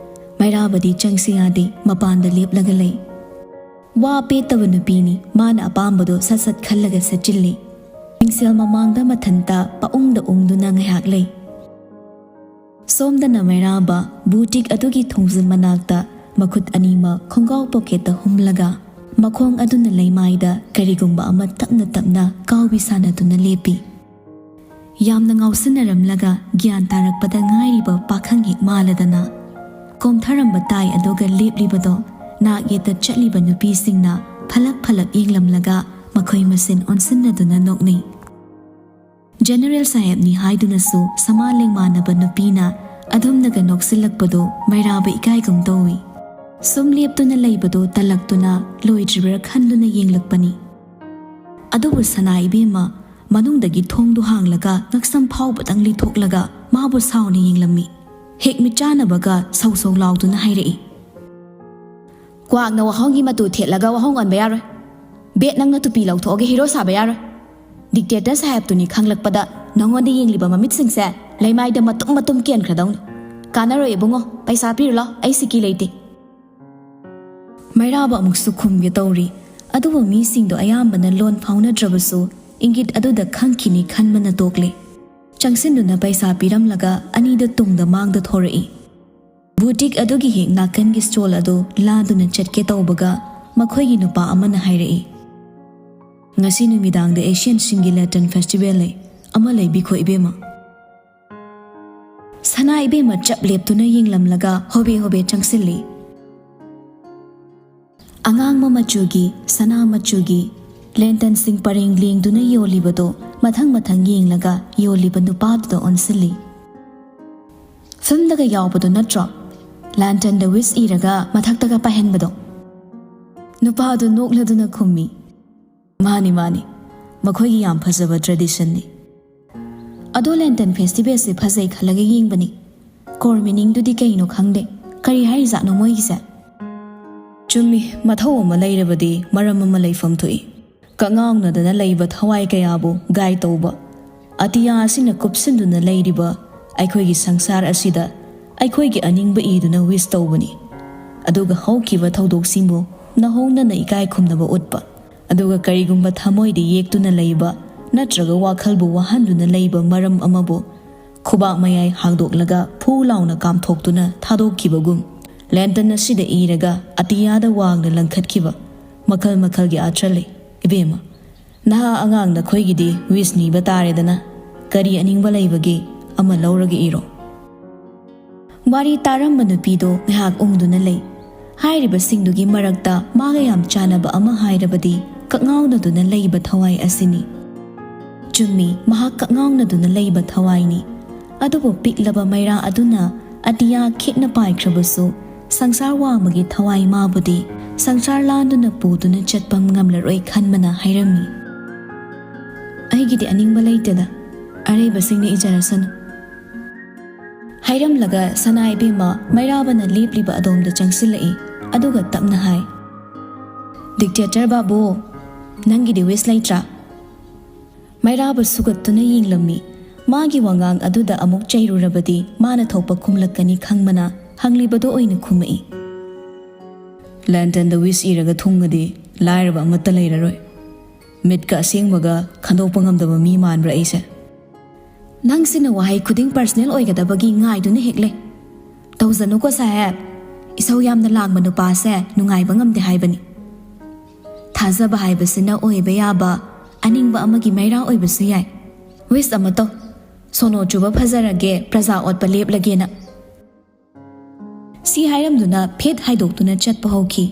ꯃꯩꯔꯥꯕꯗꯤ ꯆꯪꯁꯤ ꯌꯥꯗꯦ, ꯃꯄꯥꯟꯗ ꯂꯦꯞꯂꯒ ꯂꯩ꯫ ꯋꯥ ꯄꯦꯠꯇꯕ ꯅꯨꯄꯤꯅꯤ, ꯃꯥꯅ ꯑꯄꯥꯝꯕꯗꯣ ꯁꯠ ꯁꯠ ꯈꯜꯂꯒ ꯁꯠꯆꯤꯜꯂꯤ꯫ ꯃꯤꯡꯁꯦꯜ ꯃꯃꯥꯡꯗ ꯃꯊꯟꯇ ꯄꯥꯎꯪꯗ ꯎꯪꯗꯨꯅ ꯉꯥꯏꯍꯥꯛ ꯂꯩ꯫ ꯁꯣꯝꯗꯅ ꯃꯩꯔꯥꯕ ꯕꯨꯇꯤꯛ ꯑꯗꯨꯒꯤ ꯊꯣꯡꯖꯤꯜ ꯃꯅꯥꯛꯇ ꯃꯈꯨꯠ ꯑꯅꯤꯃꯛ ꯈꯣꯡꯒ꯭ꯔꯥꯎ ꯄꯣꯀꯦꯠꯇ ꯍꯨꯝꯂꯒ, ꯃꯈꯣꯡ ꯑꯗꯨꯅ ꯂꯩꯃꯥꯏꯗ ꯀꯔꯤꯒꯨꯝꯕ ꯑꯃ ꯇꯞꯅ ꯇꯞꯅ ꯀꯥꯎꯕꯤ ꯁꯥꯟꯅꯗꯨꯅ ꯂꯦꯞꯄꯤ꯫ ꯌꯥꯝꯅ ꯉꯥꯎꯁꯤꯟꯅꯔꯝꯂꯒ ꯒ꯭ꯌꯥꯟ ꯇꯥꯔꯛꯄꯗ ꯉꯥꯏꯔꯤꯕ ꯄꯥꯈꯪ ꯍꯦꯛ ꯃꯥꯜꯂꯗꯅ, ꯀꯣꯝꯊꯔꯝꯕ ꯇꯥꯏ ꯑꯗꯨꯒ ꯂꯦꯞꯂꯤꯕꯗꯣ ꯅꯥꯛ ꯌꯦꯠꯇ ꯆꯠꯂꯤꯕ ꯅꯨꯄꯤꯁꯤꯡꯅ ꯐꯂꯛ ꯐꯂꯛ ꯌꯦꯡꯂꯝꯂꯒ ꯃꯈꯣꯏ ꯃꯁꯦꯟ ꯑꯣꯟꯁꯤꯟꯅꯗꯨꯅ ꯅꯣꯛꯅꯩ꯫ ꯖꯦꯅꯔꯦꯜ ꯁꯥꯍꯦꯕꯅꯤ ꯍꯥꯏꯗꯨꯅꯁꯨ ꯁꯃꯥ ꯂꯦꯡꯃꯥꯟꯅꯕ ꯅꯨꯄꯤꯅ ꯑꯗꯨꯝꯅꯒ ꯅꯣꯛꯁꯤꯜꯂꯛꯄꯗꯨ ꯃꯩꯔꯥꯕ ꯏꯀꯥꯏꯒꯨꯝ ꯇꯧꯏ꯫ ꯁꯨꯝ ꯂꯦꯞꯇꯨꯅ ꯂꯩꯕꯗꯨ ꯇꯜꯂꯛꯇꯨꯅ ꯂꯣꯏꯗ꯭ꯔꯤꯕ꯭ꯔꯥ ꯈꯟꯗꯨꯅ ꯌꯦꯡꯂꯛꯄꯅꯤ꯫ ꯑꯗꯨꯕꯨ ꯁꯅꯥ ꯏꯕꯦꯝꯃ ꯃꯅꯨꯡꯗꯒꯤ ꯊꯣꯡꯗꯨ ꯍꯥꯡꯂꯒ ꯉꯛꯁꯝ ꯐꯥꯎꯕꯗꯪ ꯂꯤꯊꯣꯛꯂꯒ ꯃꯥꯕꯨ ꯁꯥꯎꯅ ꯌꯦꯡꯂꯝꯃꯤ꯫ ꯍꯦꯛ ꯃꯤꯠꯆꯥꯟꯅꯕꯒ ꯁꯧ ꯁꯧ ꯂꯥꯎꯗꯨꯅ ꯍꯥꯏꯔꯛꯏ꯫ "ꯀ꯭ꯋꯥꯛꯅ ꯋꯥꯍꯣꯡꯒꯤ ꯃꯇꯨ ꯊꯦꯠꯂꯒ ꯋꯥꯍꯣꯡ ꯑꯣꯟꯕ ꯌꯥꯔꯣꯏ꯫ ꯕꯦꯠ, ꯅꯪꯅ ꯇꯨꯄꯤ ꯂꯧꯊꯣꯛꯑꯒ ꯍꯤꯔꯣ ꯁꯥꯕ ꯌꯥꯔꯣꯏ꯫ ꯗꯤꯛꯇꯦꯇꯔ ꯁꯥꯍꯦꯕꯇꯨꯅꯤ ꯈꯪꯂꯛꯄꯗ ꯅꯉꯣꯟꯗ ꯌꯦꯡꯂꯤꯕ ꯃꯃꯤꯠꯁꯤꯡꯁꯦ ꯂꯩꯃꯥꯏꯗ ꯃꯇꯨꯝ ꯃꯇꯨꯝ ꯀꯦꯟꯈ꯭ꯔꯗꯧꯅꯤ꯫ ꯀꯥꯟꯅꯔꯣꯏ ꯏꯕꯨꯡꯉꯣ, ꯄꯩꯁꯥ ꯄꯤꯔꯨ ꯂꯥꯎ, ꯑꯩ ꯁꯤꯀꯤ ꯂꯩꯇꯦ"꯫ ꯃꯩꯔꯥꯕ ꯑꯃꯨꯛꯁꯨ ꯈꯨꯝꯒꯦ ꯇꯧꯔꯤ, ꯑꯗꯨꯕꯨ ꯃꯤꯁꯤꯡꯗꯣ ꯑꯌꯥꯝꯕꯅ ꯂꯣꯟ ꯐꯥꯎꯅꯗ꯭ꯔꯕꯁꯨ ꯏꯪꯒꯤꯠ ꯑꯗꯨꯗ ꯈꯪꯈꯤꯅꯤ ꯈꯟꯕꯅ ꯇꯣꯛꯂꯦ꯫ ꯆꯪꯁꯤꯟꯗꯨꯅ ꯄꯩꯁꯥ ꯄꯤꯔꯝꯂꯒ ꯑꯅꯤꯗ ꯇꯨꯡꯗ ꯃꯥꯡꯗ ꯊꯣꯔꯛꯏ꯫ ꯕꯨꯇꯤꯛ ꯑꯗꯨꯒꯤ ꯍꯦꯛ ꯅꯥꯀꯟꯒꯤ ꯁ꯭ꯇꯣꯜ ꯑꯗꯨ ꯂꯥꯟꯗꯨꯅ ꯆꯠꯀꯦ ꯇꯧꯕꯒ ꯃꯈꯣꯏꯒꯤ ꯅꯨꯄꯥ ꯑꯃꯅ ꯍꯥꯏꯔꯛꯏ, "ꯉꯁꯤ ꯅꯨꯃꯤꯗꯥꯡꯗ ꯑꯦꯁꯤꯌꯟꯁꯤꯡꯒꯤ ꯂꯦꯇꯔꯟ ꯐꯦꯁꯇꯤꯚꯦꯜ ꯂꯩ, ꯑꯃ ꯂꯩꯕꯤꯈꯣ ꯏꯕꯦꯝꯃ"꯫ ꯁꯅꯥ ꯏꯕꯦꯝꯃ ꯆꯞ ꯂꯦꯞꯇꯨꯅ ꯌꯦꯡꯂꯝꯂꯒ ꯍꯣꯕꯦ ꯍꯣꯕꯦ ꯆꯪꯁꯤꯜꯂꯤ꯫ ꯑꯉꯥꯡꯕ ꯃꯆꯨꯒꯤ, ꯁꯅꯥ ꯃꯆꯨꯒꯤ ꯂꯦꯟꯇꯟꯁꯤꯡ ꯄꯔꯦꯡ ꯂꯦꯡꯗꯨꯅ ꯌꯣꯜꯂꯤꯕꯗꯣ ꯃꯊꯪ ꯃꯊꯪ ꯌꯦꯡꯂꯒ ꯌꯣꯜꯂꯤꯕ ꯅꯨꯄꯥꯗꯨꯗ ꯑꯣꯟꯁꯤꯜꯂꯤ꯫ ꯐꯤꯜꯝꯗꯒ ꯌꯥꯎꯕꯗꯣ ꯅꯠꯇ꯭ꯔꯣ? ꯂꯦꯟꯇꯔꯟꯗ ꯋꯤꯁ ꯏꯔꯒ ꯃꯊꯛꯇꯒ ꯄꯥꯏꯍꯟꯕꯗꯣ꯫ ꯅꯨꯄꯥꯗꯨ ꯅꯣꯛꯂꯗꯨꯅ ꯈꯨꯝꯃꯤ, "ꯃꯥꯅꯤ, ꯃꯥꯅꯤ, ꯃꯈꯣꯏꯒꯤ ꯌꯥꯝ ꯐꯖꯕ ꯇ꯭ꯔꯦꯗꯤꯁꯟꯅꯤ꯫ ꯑꯗꯣ ꯂꯦꯟꯇꯔꯟ ꯐꯦꯁꯇꯤꯚꯦꯜꯁꯦ ꯐꯖꯩ ꯈꯜꯂꯒ ꯌꯦꯡꯕꯅꯤ꯫ ꯀꯣꯔ ꯃꯤꯅꯤꯡꯗꯨꯗꯤ ꯀꯩꯅꯣ ꯈꯪꯗꯦ꯫ ꯀꯔꯤ ꯍꯥꯏꯔꯤꯖꯥꯠꯅꯣ ꯃꯣꯏꯒꯤꯁꯦ?" ꯆꯨꯝꯃꯤ, ꯃꯊꯧ ꯑꯃ ꯂꯩꯔꯕꯗꯤ ꯃꯔꯝ ꯑꯃ ꯂꯩꯐꯝ ꯊꯣꯛꯏ꯫ ꯀꯛꯉꯥꯎꯅꯗꯅ ꯂꯩꯕ ꯊꯋꯥꯏ ꯀꯌꯥꯕꯨ ꯒꯥꯏꯗ ꯇꯧꯕ꯫ ꯑꯇꯤꯌꯥ ꯑꯁꯤꯅ ꯀꯨꯞꯁꯤꯟꯗꯨꯅ ꯂꯩꯔꯤꯕ ꯑꯩꯈꯣꯏꯒꯤ ꯁꯪꯁꯥꯔ ꯑꯁꯤꯗ ꯑꯩꯈꯣꯏꯒꯤ ꯑꯅꯤꯡꯕ ꯏꯗꯨꯅ ꯋꯤꯁ ꯇꯧꯕꯅꯤ꯫ ꯑꯗꯨꯒ ꯍꯧꯈꯤꯕ ꯊꯧꯗꯣꯛꯁꯤꯡꯕꯨ ꯅꯧꯍꯧꯅꯅ ꯏꯀꯥꯏ ꯈꯨꯝꯅꯕ ꯎꯠꯄ꯫ ꯑꯗꯨꯒ ꯀꯔꯤꯒꯨꯝꯕ ꯊꯃꯣꯏꯗ ꯌꯦꯛꯇꯨꯅ ꯂꯩꯕ ꯅꯠꯇ꯭ꯔꯒ ꯋꯥꯈꯜꯕꯨ ꯋꯥꯍꯟꯗꯨꯅ ꯂꯩꯕ ꯃꯔꯝ ꯑꯃꯕꯨ ꯈꯨꯕꯥꯛ ꯃꯌꯥꯏ ꯍꯥꯡꯗꯣꯛꯂꯒ ꯐꯨ ꯂꯥꯎꯅ ꯀꯥꯝꯊꯣꯛꯇꯨꯅ ꯊꯥꯗꯣꯛꯈꯤꯕꯒꯨꯝ, ꯂꯦꯟꯇꯔꯟ ꯑꯁꯤꯗ ꯏꯔꯒ ꯑꯇꯤꯌꯥꯗ ꯋꯥꯡꯅ ꯂꯪꯈꯠꯈꯤꯕ꯫ ꯃꯈꯜ ꯃꯈꯜꯒꯤ ꯑꯥꯔꯊ ꯂꯩ꯫ ꯏꯕꯦꯝꯃ, ꯅꯍꯥ ꯑꯉꯥꯡ ꯅꯈꯣꯏꯒꯤꯗꯤ ꯋꯤꯁ ꯅꯤꯕ ꯇꯥꯔꯦꯗꯅ꯫ ꯀꯔꯤ ꯑꯅꯤꯡꯕ ꯂꯩꯕꯒꯦ? ꯑꯃ ꯂꯧꯔꯒ ꯏꯔꯣ꯫ ꯋꯥꯔꯤ ꯇꯥꯔꯝꯕ ꯅꯨꯄꯤꯗꯣ ꯉꯥꯏꯍꯥꯛ ꯎꯪꯗꯨꯅ ꯂꯩ꯫ ꯍꯥꯏꯔꯤꯕꯁꯤꯡꯗꯨꯒꯤ ꯃꯔꯛꯇ ꯃꯥꯒ ꯌꯥꯝ ꯆꯥꯟꯅꯕ ꯑꯃ ꯍꯥꯏꯔꯕꯗꯤ ꯀꯛꯉꯥꯎꯅꯗꯨꯅ ꯂꯩꯕ ꯊꯋꯥꯏ ꯑꯁꯤꯅꯤ꯫ ꯆꯨꯝꯃꯤ, ꯃꯍꯥꯛ ꯀꯛꯉꯥꯎꯅꯗꯨꯅ ꯂꯩꯕ ꯊꯋꯥꯏꯅꯤ꯫ ꯑꯗꯨꯕꯨ ꯄꯤꯛꯂꯕ ꯃꯩꯔꯥ ꯑꯗꯨꯅ ꯑꯇꯤꯌꯥ ꯈꯤꯠꯅ ꯄꯥꯏꯈ꯭ꯔꯕꯁꯨ, ꯁꯪꯁꯥꯔ ꯋꯥꯡꯃꯒꯤ ꯊꯋꯥꯏ ꯃꯥꯕꯨꯗꯤ ꯁꯪꯁꯥꯔ ꯂꯥꯟꯗꯨꯅ ꯄꯨꯗꯨꯅ ꯆꯠꯄ ꯉꯝꯂꯔꯣꯏ ꯈꯟꯕꯅ ꯍꯥꯏꯔꯝꯃꯤ꯫ "ꯑꯩꯒꯤꯗꯤ ꯑꯅꯤꯡꯕ ꯂꯩꯇꯦꯗ, ꯑꯔꯩꯕꯁꯤꯡꯅ ꯏꯖꯔꯁꯅꯨ" ꯍꯥꯏꯔꯝꯂꯒ ꯁꯅꯥ ꯏꯕꯦꯝꯃ ꯃꯩꯔꯥꯕꯅ ꯂꯦꯞꯂꯤꯕ ꯑꯗꯣꯝꯗ ꯆꯪꯁꯤꯜꯂꯛꯏ꯫ ꯑꯗꯨꯒ ꯇꯞꯅ ꯍꯥꯏ, "ꯗꯤꯛꯇꯦꯇꯔ ꯕꯥꯕꯨ, ꯅꯪꯒꯤꯗꯤ ꯋꯤꯁ ꯂꯩꯇ꯭ꯔꯥ?" ꯃꯩꯔꯥꯕ ꯁꯨꯒꯠꯇꯨꯅ ꯌꯦꯡꯂꯝꯃꯤ꯫ ꯃꯥꯒꯤ ꯋꯥꯉꯥꯡ ꯑꯗꯨꯗ ꯑꯃꯨꯛ ꯆꯩꯔꯨꯔꯕꯗꯤ ꯃꯥꯅ ꯊꯣꯛꯄ ꯈꯨꯝꯂꯛꯀꯅꯤ ꯈꯪꯕꯅ ꯍꯪꯂꯤꯕꯗꯨ ꯑꯣꯏꯅ ꯈꯨꯝꯃꯛꯏ꯫ "ꯂꯦꯟꯇꯔꯟꯗ ꯋꯤꯁ ꯏꯔꯒ ꯊꯨꯡꯉꯗꯤ ꯂꯥꯏꯔꯕ ꯑꯃꯠꯇ ꯂꯩꯔꯔꯣꯏ꯫ ꯃꯤꯠꯀ ꯑꯁꯦꯡꯕꯒ ꯈꯟꯗꯣꯛꯄ ꯉꯝꯗꯕ ꯃꯤ ꯃꯥꯟꯕ꯭ꯔꯥ ꯑꯩꯁꯦ?" "ꯅꯪꯁꯤꯅ ꯋꯥꯍꯩ ꯈꯨꯗꯤꯡ ꯄꯔꯁꯅꯦꯜ ꯑꯣꯏꯒꯗꯕꯒꯤ ꯉꯥꯏꯗꯨꯅ ꯍꯦꯛ ꯂꯩ꯫ ꯇꯧꯖꯅꯨꯀꯣ ꯁꯥꯍꯦꯕ, ꯏꯁꯧ ꯌꯥꯝꯅ ꯂꯥꯡꯕ ꯅꯨꯄꯥꯁꯦ ꯅꯨꯡꯉꯥꯏꯕ ꯉꯝꯗꯦ ꯍꯥꯏꯕꯅꯤ꯫ ꯊꯥꯖꯕ ꯍꯥꯏꯕꯁꯤꯅ ꯑꯣꯏꯕ ꯌꯥꯕ ꯑꯅꯤꯡꯕ ꯑꯃꯒꯤ ꯃꯩꯔꯥ ꯑꯣꯏꯕꯁꯨ ꯌꯥꯏ꯫ ꯋꯤꯁ ꯑꯃ ꯇꯧ, ꯁꯣꯅꯣ ꯆꯨꯕ ꯐꯖꯔꯒꯦ, ꯄ꯭ꯔꯖꯥ ꯑꯣꯠꯄ ꯂꯦꯞꯂꯒꯦꯅ" ꯁꯤ ꯍꯥꯏꯔꯝꯗꯨꯅ ꯐꯦꯠ ꯍꯥꯏꯗꯣꯛꯇꯨꯅ ꯆꯠꯄ ꯍꯧꯈꯤ꯫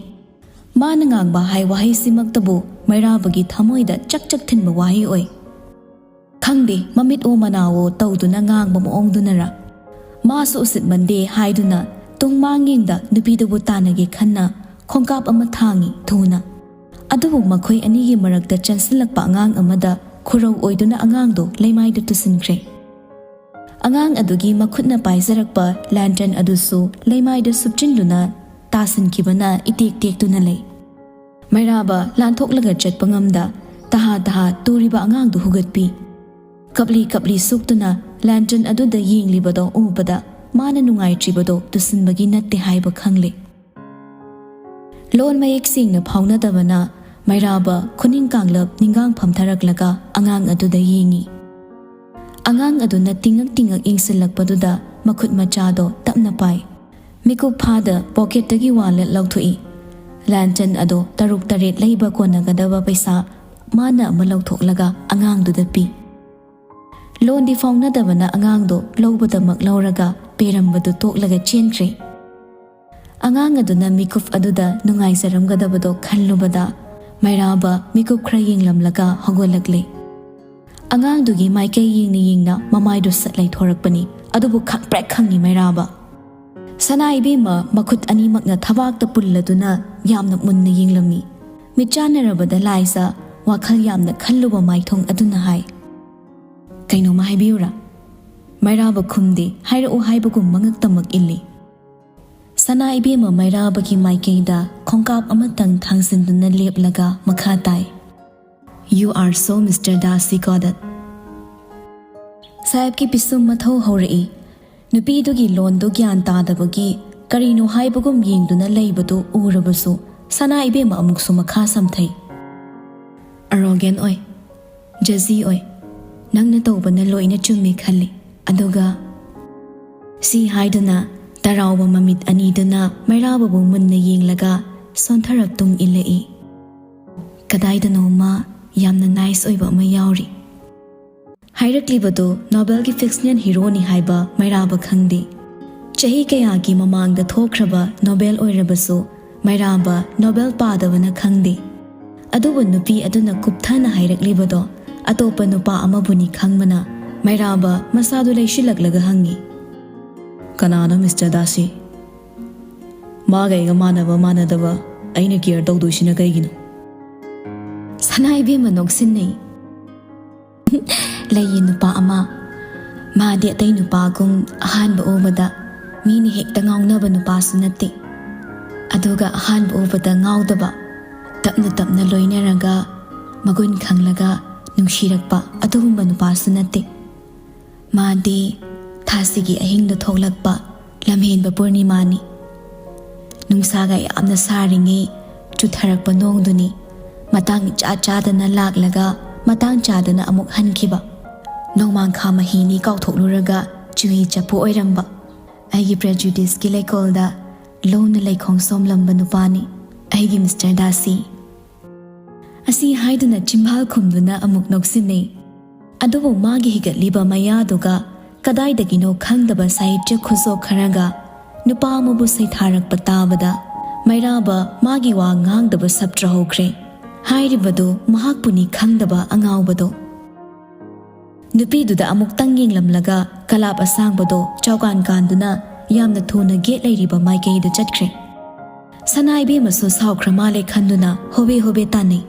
ꯃꯥꯅ ꯉꯥꯡꯕ ꯍꯥꯏ ꯋꯥꯍꯩꯁꯤꯃꯛꯇꯕꯨ ꯃꯩꯔꯥꯕꯒꯤ ꯊꯃꯣꯏꯗ ꯆꯛ ꯆꯛ ꯊꯤꯟꯕ ꯋꯥꯍꯩ ꯑꯣꯏ꯫ ꯈꯪꯗꯦ, ꯃꯃꯤꯠ ꯑꯣ ꯃꯅꯥ ꯑꯣ ꯇꯧꯗꯨꯅ ꯉꯥꯡꯕ ꯃꯑꯣꯡꯗꯨꯅꯔ, ꯃꯥꯁꯨ ꯎꯁꯤꯠꯃꯟꯗꯦ ꯍꯥꯏꯗꯨꯅ ꯇꯨꯡ ꯃꯥꯡ ꯌꯦꯡꯗ ꯅꯨꯄꯤꯗꯨꯕꯨ ꯇꯥꯟꯅꯒꯦ ꯈꯟꯅ ꯈꯣꯡꯀꯥꯞ ꯑꯃ ꯊꯥꯡꯉꯤ ꯊꯨꯅ꯫ ꯑꯗꯨꯕꯨ ꯃꯈꯣꯏ ꯑꯅꯤꯒꯤ ꯃꯔꯛꯇ ꯆꯪꯁꯤꯜꯂꯛꯄ ꯑꯉꯥꯡ ꯑꯃꯗ ꯈꯨꯔꯧ ꯑꯣꯏꯗꯨꯅ ꯑꯉꯥꯡꯗꯨ ꯂꯩꯃꯥꯏꯗ ꯇꯨꯁꯤꯟꯈ꯭ꯔꯦ꯫ ꯑꯉꯥꯡ ꯑꯗꯨꯒꯤ ꯃꯈꯨꯠꯅ ꯄꯥꯏꯖꯔꯛꯄ ꯂꯦꯟꯇꯔꯟ ꯑꯗꯨꯁꯨ ꯂꯩꯃꯥꯏꯗ ꯁꯨꯞꯆꯤꯟꯗꯨꯅ ꯇꯥꯁꯤꯟꯈꯤꯕꯅ ꯏꯇꯦꯛ ꯇꯦꯛꯇꯨꯅ ꯂꯩ꯫ ꯃꯩꯔꯥꯕ ꯂꯥꯟꯊꯣꯛꯂꯒ ꯆꯠꯄ ꯉꯝꯗ ꯇꯍꯥ ꯇꯍꯥ ꯇꯨꯔꯤꯕ ꯑꯉꯥꯡꯗꯨ ꯍꯨꯒꯠꯄꯤ꯫ ꯀꯞꯂꯤ ꯀꯞꯂꯤ ꯁꯣꯛꯇꯨꯅ ꯂꯦꯟꯇꯔꯟ ꯑꯗꯨꯗ ꯌꯦꯡꯂꯤꯕꯗꯣ ꯎꯕꯗ ꯃꯥꯅ ꯅꯨꯡꯉꯥꯏꯇ꯭ꯔꯤꯕꯗꯣ ꯇꯨꯁꯤꯟꯕꯒꯤ ꯅꯠꯇꯦ ꯍꯥꯏꯕ ꯈꯪꯂꯦ꯫ ꯂꯣꯟ ꯃꯌꯦꯛ ꯁꯦꯡꯅ ꯐꯥꯎꯅꯗꯕꯅ ꯃꯩꯔꯥꯕ ꯈꯨꯅꯤꯡ ꯀꯥꯡꯂꯞ ꯅꯤꯡꯒꯥꯡ ꯐꯝꯊꯔꯛꯂꯒ ꯑꯉꯥꯡ ꯑꯗꯨꯗ ꯌꯦꯡꯉꯤ꯫ ꯑꯉꯥꯡ ꯑꯗꯨꯅ ꯇꯤꯡꯉꯛ ꯇꯤꯡꯉꯛ ꯌꯦꯡꯁꯤꯜꯂꯛꯄꯗꯨꯗ ꯃꯈꯨꯠ ꯃꯆꯥꯗꯣ ꯇꯞꯅ ꯄꯥꯏ꯫ ꯃꯤꯀꯨꯞ ꯐꯥꯗ ꯄꯣꯀꯦꯠꯇꯒꯤ ꯋꯥꯂꯦꯠ ꯂꯧꯊꯣꯛꯏ꯫ ꯂꯦꯟꯇꯔꯟ ꯑꯗꯣ ꯇꯔꯨꯛ ꯇꯔꯦꯠ ꯂꯩꯕ ꯀꯣꯟꯅꯒꯗꯕ ꯄꯩꯁꯥ ꯃꯥꯅ ꯑꯃ ꯂꯧꯊꯣꯛꯂꯒ ꯑꯉꯥꯡꯗꯨꯗ ꯄꯤ꯫ ꯂꯣꯟꯗꯤ ꯐꯥꯎꯅꯗꯕꯅ ꯑꯉꯥꯡꯗꯣ ꯂꯧꯕꯗꯃꯛ ꯂꯧꯔꯒ ꯄꯦꯔꯝꯕꯗꯨ ꯇꯣꯛꯂꯒ ꯆꯦꯟꯈ꯭ꯔꯦ꯫ ꯑꯉꯥꯡ ꯑꯗꯨꯅ ꯃꯤꯀꯨꯞ ꯑꯗꯨꯗ ꯅꯨꯡꯉꯥꯏꯖꯔꯝꯒꯗꯕꯗꯣ ꯈꯜꯂꯨꯕꯗ ꯃꯩꯔꯥꯕ ꯃꯤꯀꯨꯞ ꯈꯔ ꯌꯦꯡꯂꯝꯂꯒ ꯍꯧꯒꯠꯂꯛꯂꯦ꯫ ꯑꯉꯥꯡꯗꯨꯒꯤ ꯃꯥꯏꯀꯩ ꯌꯦꯡꯅ ꯌꯦꯡꯅ ꯃꯃꯥꯏꯗꯨ ꯁꯠ ꯂꯩꯊꯣꯔꯛꯄꯅꯤ꯫ ꯑꯗꯨꯕꯨ ꯈꯪꯄ꯭ꯔꯦꯛ ꯈꯪꯉꯤ ꯃꯩꯔꯥꯕ꯫ ꯁꯅꯥ ꯏꯕꯦꯝꯃ ꯃꯈꯨꯠ ꯑꯅꯤꯃꯛꯅ ꯊꯕꯥꯛꯇ ꯄꯨꯜꯂꯗꯨꯅ ꯌꯥꯝꯅ ꯃꯨꯟꯅ ꯌꯦꯡꯂꯝꯃꯤ꯫ ꯃꯤꯠ ꯆꯥꯟꯅꯔꯕꯗ ꯂꯥꯏꯖ ꯋꯥꯈꯜ ꯌꯥꯝꯅ ꯈꯜꯂꯨꯕ ꯃꯥꯏꯊꯣꯡ ꯑꯗꯨꯅ ꯍꯥꯏ, "ꯀꯩꯅꯣꯝꯃ ꯍꯥꯏꯕꯤꯌꯨꯔꯥ?" ꯃꯩꯔꯥꯕ ꯈꯨꯝꯗꯦ꯫ ꯍꯥꯏꯔꯛꯎ ꯍꯥꯏꯕꯒꯨꯝ ꯃꯉꯛꯇꯃꯛ ꯏꯜꯂꯤ꯫ ꯁꯅꯥ ꯏꯕꯦꯝꯃ ꯃꯩꯔꯥꯕꯒꯤ ꯃꯥꯏꯀꯩꯗ ꯈꯣꯡꯀꯥꯞ ꯑꯃꯇꯪ ꯊꯥꯡꯖꯤꯟꯗꯨꯅ ꯂꯦꯞꯂꯒ ꯃꯈꯥ ꯇꯥꯏ, "You are so Mister Dasi Godat." ꯁꯥꯍꯦꯕꯀꯤ ꯄꯤꯁꯨꯝ ꯃꯊꯧ ꯍꯧꯔꯛꯏ꯫ ꯅꯨꯄꯤꯗꯨꯒꯤ ꯂꯣꯟꯗꯨ ꯒ꯭ꯌꯥꯟ ꯇꯥꯗꯕꯒꯤ ꯀꯔꯤꯅꯣ ꯍꯥꯏꯕꯒꯨꯝ ꯌꯦꯡꯗꯨꯅ ꯂꯩꯕꯗꯨ ꯎꯔꯕꯁꯨ ꯁꯅꯥ ꯏꯕꯦꯝꯃ ꯑꯃꯨꯛꯁꯨ ꯃꯈꯥ ꯁꯝꯊꯩ꯫ "ꯑꯔꯣꯒꯦꯟ ꯑꯣꯏ, ꯖꯖꯤ ꯑꯣꯏ, ꯅꯪꯅ ꯇꯧꯕꯅ ꯂꯣꯏꯅ ꯆꯨꯝꯃꯤ ꯈꯜꯂꯤ꯫ ꯑꯗꯨꯒ," ꯁꯤ ꯍꯥꯏꯗꯨꯅ ꯇꯔꯥꯎꯕ ꯃꯃꯤꯠ ꯑꯅꯤꯗꯨꯅ ꯃꯩꯔꯥꯕꯕꯨ ꯃꯨꯟꯅ ꯌꯦꯡꯂꯒ ꯁꯣꯟꯊꯔꯞ ꯇꯨꯡ ꯏꯜꯂꯛꯏ꯫ "ꯀꯗꯥꯏꯗꯅꯣꯃ ꯌꯥꯝꯅ ꯅꯥꯏꯁ ꯑꯣꯏꯕ ꯑꯃ ꯌꯥꯎꯔꯤ꯫" ꯍꯥꯏꯔꯛꯂꯤꯕꯗꯨ ꯅꯣꯕꯦꯜꯒꯤ ꯐꯤꯛꯁꯅꯦꯜ ꯍꯤꯔꯣꯅꯤ ꯍꯥꯏꯕ ꯃꯩꯔꯥꯕ ꯈꯪꯗꯦ꯫ ꯆꯍꯤ ꯀꯌꯥꯒꯤ ꯃꯃꯥꯡꯗ ꯊꯣꯛꯈ꯭ꯔꯕ ꯅꯣꯕꯦꯜ ꯑꯣꯏꯔꯕꯁꯨ ꯃꯩꯔꯥꯕ ꯅꯣꯕꯦꯜ ꯄꯥꯗꯕꯅ ꯈꯪꯗꯦ꯫ ꯑꯗꯨꯕꯨ ꯅꯨꯄꯤ ꯑꯗꯨꯅ ꯀꯨꯞꯊꯅ ꯍꯥꯏꯔꯛꯂꯤꯕꯗꯣ ꯑꯇꯣꯞꯄ ꯅꯨꯄꯥ ꯑꯃꯕꯨꯅꯤ ꯈꯪꯕꯅ ꯃꯩꯔꯥꯕ ꯃꯁꯥꯗꯨ ꯂꯩꯁꯤꯜꯂꯛꯂꯒ ꯍꯪꯉꯤ, ꯀꯅꯥꯅꯣ ꯃꯤꯁꯇꯔ ꯗꯥꯁꯤ? ꯃꯥꯒ ꯑꯩꯒ ꯃꯥꯟꯅꯕ ꯃꯥꯟꯅꯗꯕ ꯑꯩꯅ ꯀꯤꯌꯔ ꯇꯧꯗꯣꯏꯁꯤꯅ ꯀꯩꯒꯤꯅꯣ? ꯁꯅꯥ ꯏꯕꯦꯝꯃ ꯅꯣꯛꯁꯤꯟꯅꯩ꯫ ꯂꯩꯌꯦ ꯅꯨꯄꯥ ꯑꯃ꯫ ꯃꯥꯗꯤ ꯑꯇꯩ ꯅꯨꯄꯥꯒꯨꯝ ꯑꯍꯥꯟꯕ ꯎꯕꯗ ꯃꯤꯅ ꯍꯦꯛꯇ ꯉꯥꯎꯅꯕ ꯅꯨꯄꯥꯁꯨ ꯅꯠꯇꯦ꯫ ꯑꯗꯨꯒ ꯑꯍꯥꯟꯕ ꯎꯕꯗ ꯉꯥꯎꯗꯕ, ꯇꯞꯅ ꯇꯞꯅ ꯂꯣꯏꯅꯔꯒ ꯃꯒꯨꯟ ꯈꯪꯂꯒ ꯅꯨꯡꯁꯤꯔꯛꯄ ꯑꯗꯨꯒꯨꯝꯕ ꯅꯨꯄꯥꯁꯨ ꯅꯠꯇꯦ꯫ ꯃꯥꯗꯤ ꯊꯥꯁꯤꯒꯤ ꯑꯍꯤꯡꯗ ꯊꯣꯛꯂꯛꯄ ꯂꯝꯍꯦꯟꯕ ꯄꯨꯔꯅꯤꯃꯥꯅꯤ꯫ ꯅꯨꯡꯁꯥꯒ ꯌꯥꯝꯅ ꯁꯥꯔꯤꯉꯩ ꯆꯨꯊꯔꯛꯄ ꯅꯣꯡꯗꯨꯅꯤ꯫ ꯃꯇꯥꯡ ꯏꯆꯥ ꯆꯥꯗꯅ ꯂꯥꯛꯂꯒ ꯃꯇꯥꯡ ꯆꯥꯗꯅ ꯑꯃꯨꯛ ꯍꯟꯈꯤꯕ꯫ ꯅꯣꯡꯃꯥꯡꯈꯥ ꯃꯍꯤꯅꯤ ꯀꯥꯎꯊꯣꯛꯂꯨꯔꯒ ꯆꯨꯍꯤ ꯆꯐꯨ ꯑꯣꯏꯔꯝꯕ꯫ ꯑꯩꯒꯤ ꯄ꯭ꯔꯦꯖꯨꯗꯤꯁꯀꯤ ꯂꯩꯀꯣꯜꯗ ꯂꯣꯟꯅ ꯂꯩꯈꯣꯡ ꯁꯣꯝꯂꯝꯕ ꯅꯨꯄꯥꯅꯤ ꯑꯩꯒꯤ ꯃꯤꯁꯇꯔ ꯗꯥꯁꯤ꯫ ꯑꯁꯤ ꯍꯥꯏꯗꯨꯅ ꯆꯤꯝꯕꯥꯜ ꯈꯨꯝꯗꯨꯅ ꯑꯃꯨꯛ ꯅꯣꯛꯁꯤꯟꯅꯩ꯫ ꯑꯗꯨꯕꯨ ꯃꯥꯒꯤ ꯍꯤꯒꯠꯂꯤꯕ ꯃꯌꯥꯗꯨꯒ ꯀꯗꯥꯏꯗꯒꯤꯅꯣ ꯈꯪꯗꯕ ꯁꯥꯍꯤꯇ꯭ꯌ ꯈꯨꯖꯣꯛ ꯈꯔꯒ ꯅꯨꯄꯥ ꯑꯃꯕꯨ ꯁꯩꯊꯥꯔꯛꯄ ꯇꯥꯕꯗ ꯃꯩꯔꯥꯕ ꯃꯥꯒꯤ ꯋꯥ ꯉꯥꯡꯗꯕ ꯁꯞꯇ꯭ꯔ ꯍꯧꯈ꯭ꯔꯦ꯫ ꯍꯥꯏꯔꯤꯕꯗꯨ ꯃꯍꯥꯛꯄꯨꯅꯤ ꯈꯪꯗꯕ ꯑꯉꯥꯎꯕꯗꯣ꯫ ꯅꯨꯄꯤꯗꯨꯗ ꯑꯃꯨꯛꯇꯪ ꯌꯦꯡꯂꯝꯂꯒ ꯀꯂꯥꯞ ꯑꯁꯥꯡꯕꯗꯣ ꯆꯥꯎꯀꯥꯟ ꯀꯥꯟꯗꯨꯅ ꯌꯥꯝꯅ ꯊꯨꯅ ꯒꯦꯠ ꯂꯩꯔꯤꯕ ꯃꯥꯏꯀꯩꯗ ꯆꯠꯈ꯭ꯔꯦ꯫ ꯁꯅꯥ ꯏꯕꯦꯝꯃꯁꯨ ꯁꯥꯎꯈ꯭ꯔ ꯃꯥꯜꯂꯦ ꯈꯟꯗꯨꯅ ꯍꯣꯕꯦ ꯍꯣꯕꯦ ꯇꯥꯟꯅꯩ꯫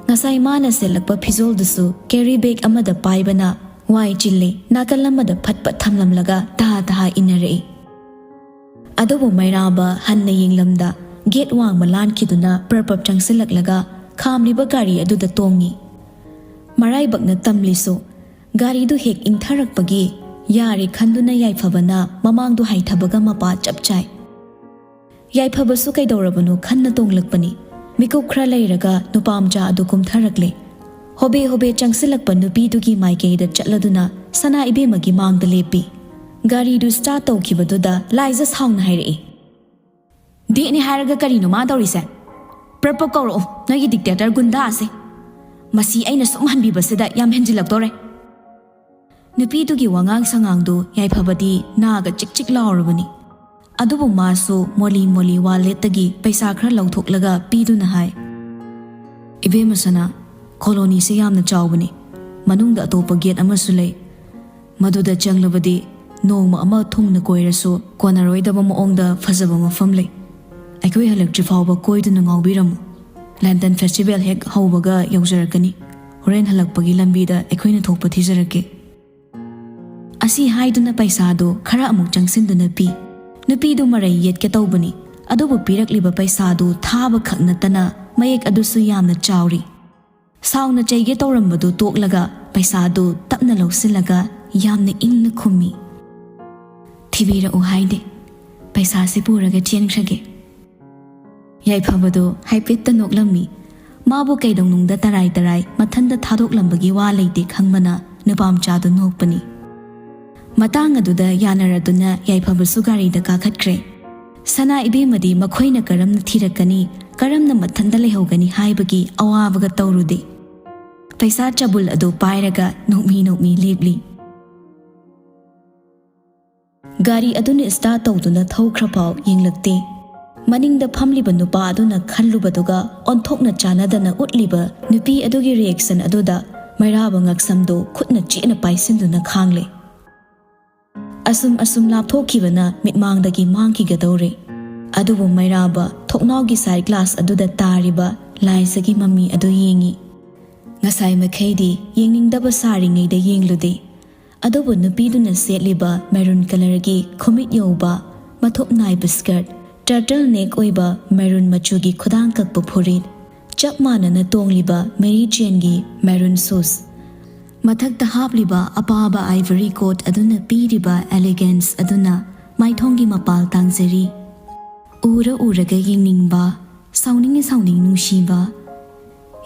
ꯉꯁꯥꯏ ꯃꯥꯅ ꯁꯦꯠꯂꯛꯄ ꯐꯤꯖꯣꯜꯗꯨꯁꯨ ꯀꯦꯔꯤ ꯕꯦꯒ ꯑꯃꯗ ꯄꯥꯏꯕꯅ ꯋꯥꯏ ꯆꯤꯜꯂꯦ, ꯅꯥꯀꯜ ꯑꯃꯗ ꯐꯠ ꯐꯠ ꯊꯝꯂꯝꯂꯒ ꯇꯍꯥ ꯇꯍꯥ ꯏꯟꯅꯔꯛꯏ꯫ ꯑꯗꯨꯕꯨ ꯃꯩꯔꯥꯕ ꯍꯟꯅ ꯌꯦꯡꯂꯝꯗ ꯒꯦꯠ ꯋꯥꯡꯃ ꯂꯥꯟꯈꯤꯗꯨꯅ ꯄ꯭ꯔꯞ ꯄ꯭ꯔꯞ ꯆꯪꯁꯤꯜꯂꯛꯂꯒ ꯈꯥꯝꯂꯤꯕ ꯒꯥꯔꯤ ꯑꯗꯨꯗ ꯇꯣꯡꯉꯤ꯫ ꯃꯔꯥꯏꯕꯛꯅ ꯇꯝꯂꯤꯁꯨ ꯒꯥꯔꯤꯗꯨ ꯍꯦꯛ ꯏꯟꯊꯔꯛꯄꯒꯤ ꯌꯥꯔꯦ ꯈꯟꯗꯨꯅ ꯌꯥꯏꯐꯕꯅ ꯃꯃꯥꯡꯗꯨ ꯍꯥꯏꯊꯕꯒ ꯃꯄꯥ ꯆꯞ ꯆꯥꯏ꯫ ꯌꯥꯏꯐꯕꯁꯨ ꯀꯩꯗꯧꯔꯕꯅꯣ ꯈꯟꯅ ꯇꯣꯡꯂꯛꯄꯅꯤ꯫ ꯃꯤꯀꯨꯞ ꯈꯔ ꯂꯩꯔꯒ ꯅꯨꯄꯥ ꯃꯆꯥ ꯑꯗꯨ ꯀꯨꯝꯊꯔꯛꯂꯦ꯫ ꯍꯣꯕꯦ ꯍꯣꯕꯦ ꯆꯪꯁꯤꯜꯂꯛꯄ ꯅꯨꯄꯤꯗꯨꯒꯤ ꯃꯥꯏꯀꯩꯗ ꯆꯠꯂꯗꯨꯅ ꯁꯅꯥ ꯏꯕꯦꯝꯃꯒꯤ ꯃꯥꯡꯗ ꯂꯦꯞꯄꯤ꯫ ꯒꯥꯔꯤꯗꯨ ꯁ꯭ꯇꯥꯔꯠ ꯇꯧꯈꯤꯕꯗꯨꯗ ꯂꯥꯏꯖ ꯁꯥꯎꯅ ꯍꯥꯏꯔꯛꯏ, "ꯗꯦꯠꯅꯤ ꯍꯥꯏꯔꯒ ꯀꯔꯤꯅꯣ ꯃꯥ ꯇꯧꯔꯤꯁꯦ? ꯄ꯭ꯔꯞ ꯄ꯭ꯔꯞ ꯀꯧꯔꯛꯑꯣ, ꯅꯣꯏꯒꯤ ꯗꯤꯛꯇꯦꯇꯔ ꯒꯨꯟꯗꯥ ꯑꯁꯦ꯫ ꯃꯁꯤ ꯑꯩꯅ ꯁꯨꯝ ꯍꯟꯕꯤꯕꯁꯤꯗ ꯌꯥꯝ ꯍꯦꯟꯖꯤꯜꯂꯛꯇꯣꯔꯦ꯫" ꯅꯨꯄꯤꯗꯨꯒꯤ ꯋꯥꯉꯥꯡ ꯁꯉꯥꯡꯗꯨ ꯌꯥꯏꯐꯕꯗꯤ ꯅꯥꯒ ꯆꯤꯛ ꯆꯤꯛ ꯂꯥꯎꯔꯕꯅꯤ꯫ ꯑꯗꯨꯕꯨ ꯃꯥꯁꯨ ꯃꯣꯂꯤ ꯃꯣꯂꯤ ꯋꯥꯂꯦꯠꯇꯒꯤ ꯄꯩꯁꯥ ꯈꯔ ꯂꯧꯊꯣꯛꯂꯒ ꯄꯤꯗꯨꯅ ꯍꯥꯏ, "ꯏꯕꯦꯝꯃ ꯁꯅꯥ, ꯀꯣꯂꯣꯅꯤꯁꯦ ꯌꯥꯝꯅ ꯆꯥꯎꯕꯅꯤ꯫ ꯃꯅꯨꯡꯗ ꯑꯇꯣꯞꯄ ꯒꯦꯠ ꯑꯃꯁꯨ ꯂꯩ꯫ ꯃꯗꯨꯗ ꯆꯪꯂꯕꯗꯤ ꯅꯣꯡꯃ ꯑꯃ ꯊꯨꯡꯅ ꯀꯣꯏꯔꯁꯨ ꯀꯣꯟꯅꯔꯣꯏꯗꯕ ꯃꯑꯣꯡꯗ ꯐꯖꯕ ꯃꯐꯝ ꯂꯩ꯫ ꯑꯩꯈꯣꯏ ꯍꯜꯂꯛꯇ꯭ꯔꯤ ꯐꯥꯎꯕ ꯀꯣꯏꯗꯨꯅ ꯉꯥꯎꯕꯤꯔꯝꯃꯨ꯫ ꯂꯦꯟꯇꯟ ꯐꯦꯁꯇꯤꯚꯦꯜ ꯍꯦꯛ ꯍꯧꯕꯒ ꯌꯧꯖꯔꯛꯀꯅꯤ꯫ ꯍꯣꯔꯦꯟ ꯍꯜꯂꯛꯄꯒꯤ ꯂꯝꯕꯤꯗ ꯑꯩꯈꯣꯏꯅ ꯊꯣꯛꯄ ꯊꯤꯖꯔꯛꯀꯦ꯫ ꯑꯁꯤ ꯍꯥꯏꯗꯨꯅ ꯄꯩꯁꯥꯗꯨ ꯈꯔ ꯑꯃꯨꯛ ꯆꯪꯁꯤꯟꯗꯨꯅ ꯄꯤ꯫ ꯅꯨꯄꯤꯗꯨ ꯃꯔꯩ ꯌꯦꯠꯀꯦ ꯇꯧꯕꯅꯤ, ꯑꯗꯨꯕꯨ ꯄꯤꯔꯛꯂꯤꯕ ꯄꯩꯁꯥꯗꯨ ꯊꯥꯕ ꯈꯛ ꯅꯠꯇꯅ ꯃꯌꯦꯛ ꯑꯗꯨꯁꯨ ꯌꯥꯝꯅ ꯆꯥꯎꯔꯤ꯫ ꯁꯥꯎꯅ ꯆꯩꯒꯦ ꯇꯧꯔꯝꯕꯗꯨ ꯇꯣꯛꯂꯒ ꯄꯩꯁꯥꯗꯨ ꯇꯞꯅ ꯂꯧꯁꯤꯜꯂꯒ ꯌꯥꯝꯅ ꯏꯪꯅ ꯈꯨꯝꯃꯤ, "ꯊꯤꯕꯤꯔꯛꯎ ꯍꯥꯏꯗꯦ, ꯄꯩꯁꯥꯁꯤ ꯄꯨꯔꯒ ꯆꯦꯟꯈ꯭ꯔꯒꯦ"꯫ ꯌꯥꯏꯐꯕꯗꯨ ꯍꯥꯏꯐꯦꯠꯇ ꯅꯣꯛꯂꯝꯃꯤ꯫ ꯃꯥꯕꯨ ꯀꯩꯗꯧꯅꯨꯡꯗ ꯇꯔꯥꯏ ꯇꯔꯥꯏ ꯃꯊꯟꯇ ꯊꯥꯗꯣꯛꯂꯝꯕꯒꯤ ꯋꯥ ꯂꯩꯇꯦ ꯈꯪꯕꯅ ꯅꯨꯄꯥꯃꯆꯥꯗꯨ ꯅꯣꯛꯄꯅꯤ꯫ ꯃꯇꯥꯡ ꯑꯗꯨꯗ ꯌꯥꯅꯔꯗꯨꯅ ꯌꯥꯏꯐꯕꯁꯨ ꯒꯥꯔꯤꯗ ꯀꯥꯈꯠꯈ꯭ꯔꯦ꯫ ꯁꯅꯥ ꯏꯕꯦꯝꯃꯗꯤ ꯃꯈꯣꯏꯅ ꯀꯔꯝꯅ ꯊꯤꯔꯛꯀꯅꯤ, ꯀꯔꯝꯅ ꯃꯊꯟꯇ ꯂꯩꯍꯧꯒꯅꯤ ꯍꯥꯏꯕꯒꯤ ꯑꯋꯥꯕꯒ ꯇꯧꯔꯨꯗꯦ꯫ ꯄꯩꯁꯥ ꯆꯕꯨꯜ ꯑꯗꯨ ꯄꯥꯏꯔꯒ ꯅꯣꯛꯃꯤ ꯅꯣꯛꯃꯤ ꯂꯦꯞꯂꯤ꯫ ꯒꯥꯔꯤ ꯑꯗꯨꯅ ꯁ꯭ꯇꯥꯔꯠ ꯇꯧꯗꯨꯅ ꯊꯧꯈ꯭ꯔꯐꯥꯎ ꯌꯦꯡꯂꯛꯇꯦ꯫ ꯃꯅꯤꯡꯗ ꯐꯝꯂꯤꯕ ꯅꯨꯄꯥ ꯑꯗꯨꯅ ꯈꯜꯂꯨꯕꯗꯨꯒ ꯑꯣꯟꯊꯣꯛꯅ ꯆꯥꯟꯅꯗꯅ ꯎꯠꯂꯤꯕ ꯅꯨꯄꯤ ꯑꯗꯨꯒꯤ ꯔꯤꯌꯦꯛꯁꯟ ꯑꯗꯨꯗ ꯃꯩꯔꯥꯕ ꯉꯛꯁꯝꯗꯨ ꯈꯨꯠꯅ ꯆꯦꯠꯅ ꯄꯥꯏꯁꯤꯟꯗꯨꯅ ꯈꯥꯡꯂꯦ꯫ ꯑꯁꯨꯝ ꯑꯁꯨꯝ ꯂꯥꯞꯊꯣꯛꯈꯤꯕꯅ ꯃꯤꯠꯃꯥꯡꯗꯒꯤ ꯃꯥꯡꯈꯤꯒꯗꯧꯔꯦ꯫ ꯑꯗꯨꯕꯨ ꯃꯩꯔꯥꯕ ꯊꯣꯡꯅꯥꯎꯒꯤ ꯁꯥꯏꯠ ꯒ꯭ꯂꯥꯁ ꯑꯗꯨꯗ ꯇꯥꯔꯤꯕ ꯂꯥꯏꯖꯒꯤ ꯃꯃꯤ ꯑꯗꯨ ꯌꯦꯡꯉꯤ꯫ ꯉꯁꯥꯏ ꯃꯈꯩꯗꯤ ꯌꯦꯡꯅꯤꯡꯗꯕ ꯁꯥꯔꯤꯉꯩꯗ ꯌꯦꯡꯂꯨꯗꯦ꯫ ꯑꯗꯨꯕꯨ ꯅꯨꯄꯤꯗꯨꯅ ꯁꯦꯠꯂꯤꯕ ꯃꯦꯔꯨꯟ ꯀꯂꯔꯒꯤ ꯈꯨꯃꯤꯠ ꯌꯧꯕ ꯃꯊꯨꯞ ꯅꯥꯏꯕ ꯁ꯭ꯀꯔꯠ, ꯇꯔꯇꯜ ꯅꯦꯛ ꯑꯣꯏꯕ ꯃꯦꯔꯨꯟ ꯃꯆꯨꯒꯤ ꯈꯨꯗꯥꯡ ꯀꯛꯄ ꯐꯨꯔꯤꯠ, ꯆꯞ ꯃꯥꯟꯅꯅ ꯇꯣꯡꯂꯤꯕ ꯃꯦꯔꯤ ꯖꯦꯟꯒꯤ ꯃꯦꯔꯨꯟ ꯁꯨꯁ, ꯃꯊꯛꯇ ꯍꯥꯞꯂꯤꯕ ꯑꯄꯥꯕ ꯑꯥꯏꯚꯔꯤ ꯀꯣꯠ ꯑꯗꯨꯅ ꯄꯤꯔꯤꯕ ꯑꯦꯂꯤꯒꯦꯟꯁ ꯑꯗꯨꯅ ꯃꯥꯏꯊꯣꯡꯒꯤ ꯃꯄꯥꯜ ꯇꯥꯡꯖꯔꯤ꯫ ꯎꯔ ꯎꯔꯒ ꯌꯦꯡꯅꯤꯡꯕ, ꯁꯥꯎꯅꯤꯡ ꯁꯥꯎꯅꯤꯡ ꯅꯨꯡꯁꯤꯕ꯫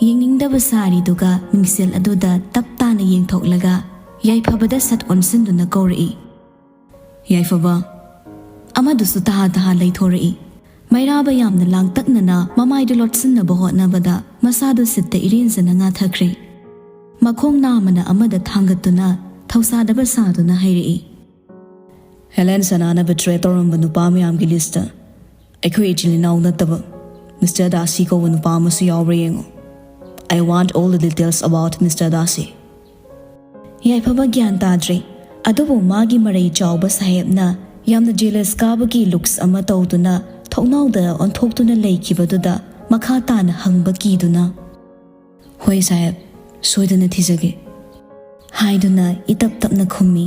ꯌꯦꯡꯅꯤꯡꯗꯕ ꯁꯥꯔꯤꯗꯨꯒ ꯃꯤꯡꯁꯦꯜ ꯑꯗꯨꯗ ꯇꯞ ꯇꯥꯅ ꯌꯦꯡꯊꯣꯛꯂꯒ ꯌꯥꯏꯐꯕꯗ ꯁꯠ ꯑꯣꯟꯁꯤꯟꯗꯨꯅ ꯀꯧꯔꯛꯏ, "ꯌꯥꯏꯐꯕ!" ꯑꯃꯗꯨꯁꯨ ꯇꯍꯥ ꯇꯍꯥ ꯂꯩꯊꯣꯔꯛꯏ꯫ ꯃꯩꯔꯥꯕ ꯌꯥꯝꯅ ꯂꯥꯡꯇꯛꯅꯅ ꯃꯃꯥꯏꯗꯨ ꯂꯣꯠꯁꯤꯟꯅꯕ ꯍꯣꯠꯅꯕꯗ ꯃꯁꯥꯗꯨ ꯁꯤꯠꯇ ꯏꯔꯦꯟꯖꯅ ꯉꯥꯊꯈ꯭ꯔꯦ꯫ ꯃꯈꯣꯡ ꯅꯥꯝꯃꯅ ꯑꯃꯗ ꯊꯥꯡꯒꯠꯇꯨꯅ ꯊꯧꯁꯥꯗꯕ ꯁꯥꯗꯨꯅ ꯍꯥꯏꯔꯛꯏ, "ꯍꯦꯂꯦꯟ ꯁꯅꯥꯅ ꯕꯤꯇ꯭ꯔꯦ ꯇꯧꯔꯝꯕ ꯅꯨꯄꯥ ꯃꯌꯥꯝꯒꯤ ꯂꯤꯁꯇ ꯑꯩꯈꯣꯏ ꯏꯆꯤꯜ ꯏꯅꯥꯎ ꯅꯠꯇꯕ ꯃꯤꯁꯇꯔ ꯗꯥꯁꯤ ꯀꯧꯕ ꯅꯨꯄꯥ ꯑꯃꯁꯨ ꯌꯥꯎꯕ꯭ꯔꯥ ꯌꯦꯡꯉꯨ꯫ I want all the details about Mister ꯗꯥꯁꯤ." ꯌꯥꯏꯐꯕ ꯒ꯭ꯌꯥꯟ ꯇꯥꯗ꯭ꯔꯦ꯫ ꯑꯗꯨꯕꯨ ꯃꯥꯒꯤ ꯃꯔꯩ ꯆꯥꯎꯕ ꯁꯥꯍꯦꯕꯅ ꯌꯥꯝꯅ ꯖꯦꯂꯁ ꯀꯥꯕꯒꯤ ꯂꯨꯛꯁ ꯑꯃ ꯇꯧꯗꯨꯅ ꯊꯣꯡꯅꯥꯎꯗ ꯑꯣꯟꯊꯣꯛꯇꯨꯅ ꯂꯩꯈꯤꯕꯗꯨꯗ ꯃꯈꯥ ꯇꯥꯅ ꯍꯪꯕ ꯀꯤꯗꯨꯅ, "ꯍꯣꯏ ꯁꯥꯍꯦꯕ, ꯁꯣꯏꯗꯅ ꯊꯤꯖꯒꯦ," ꯍꯥꯏꯗꯨꯅ ꯏꯇꯞ ꯇꯞꯅ ꯈꯨꯝꯃꯤ꯫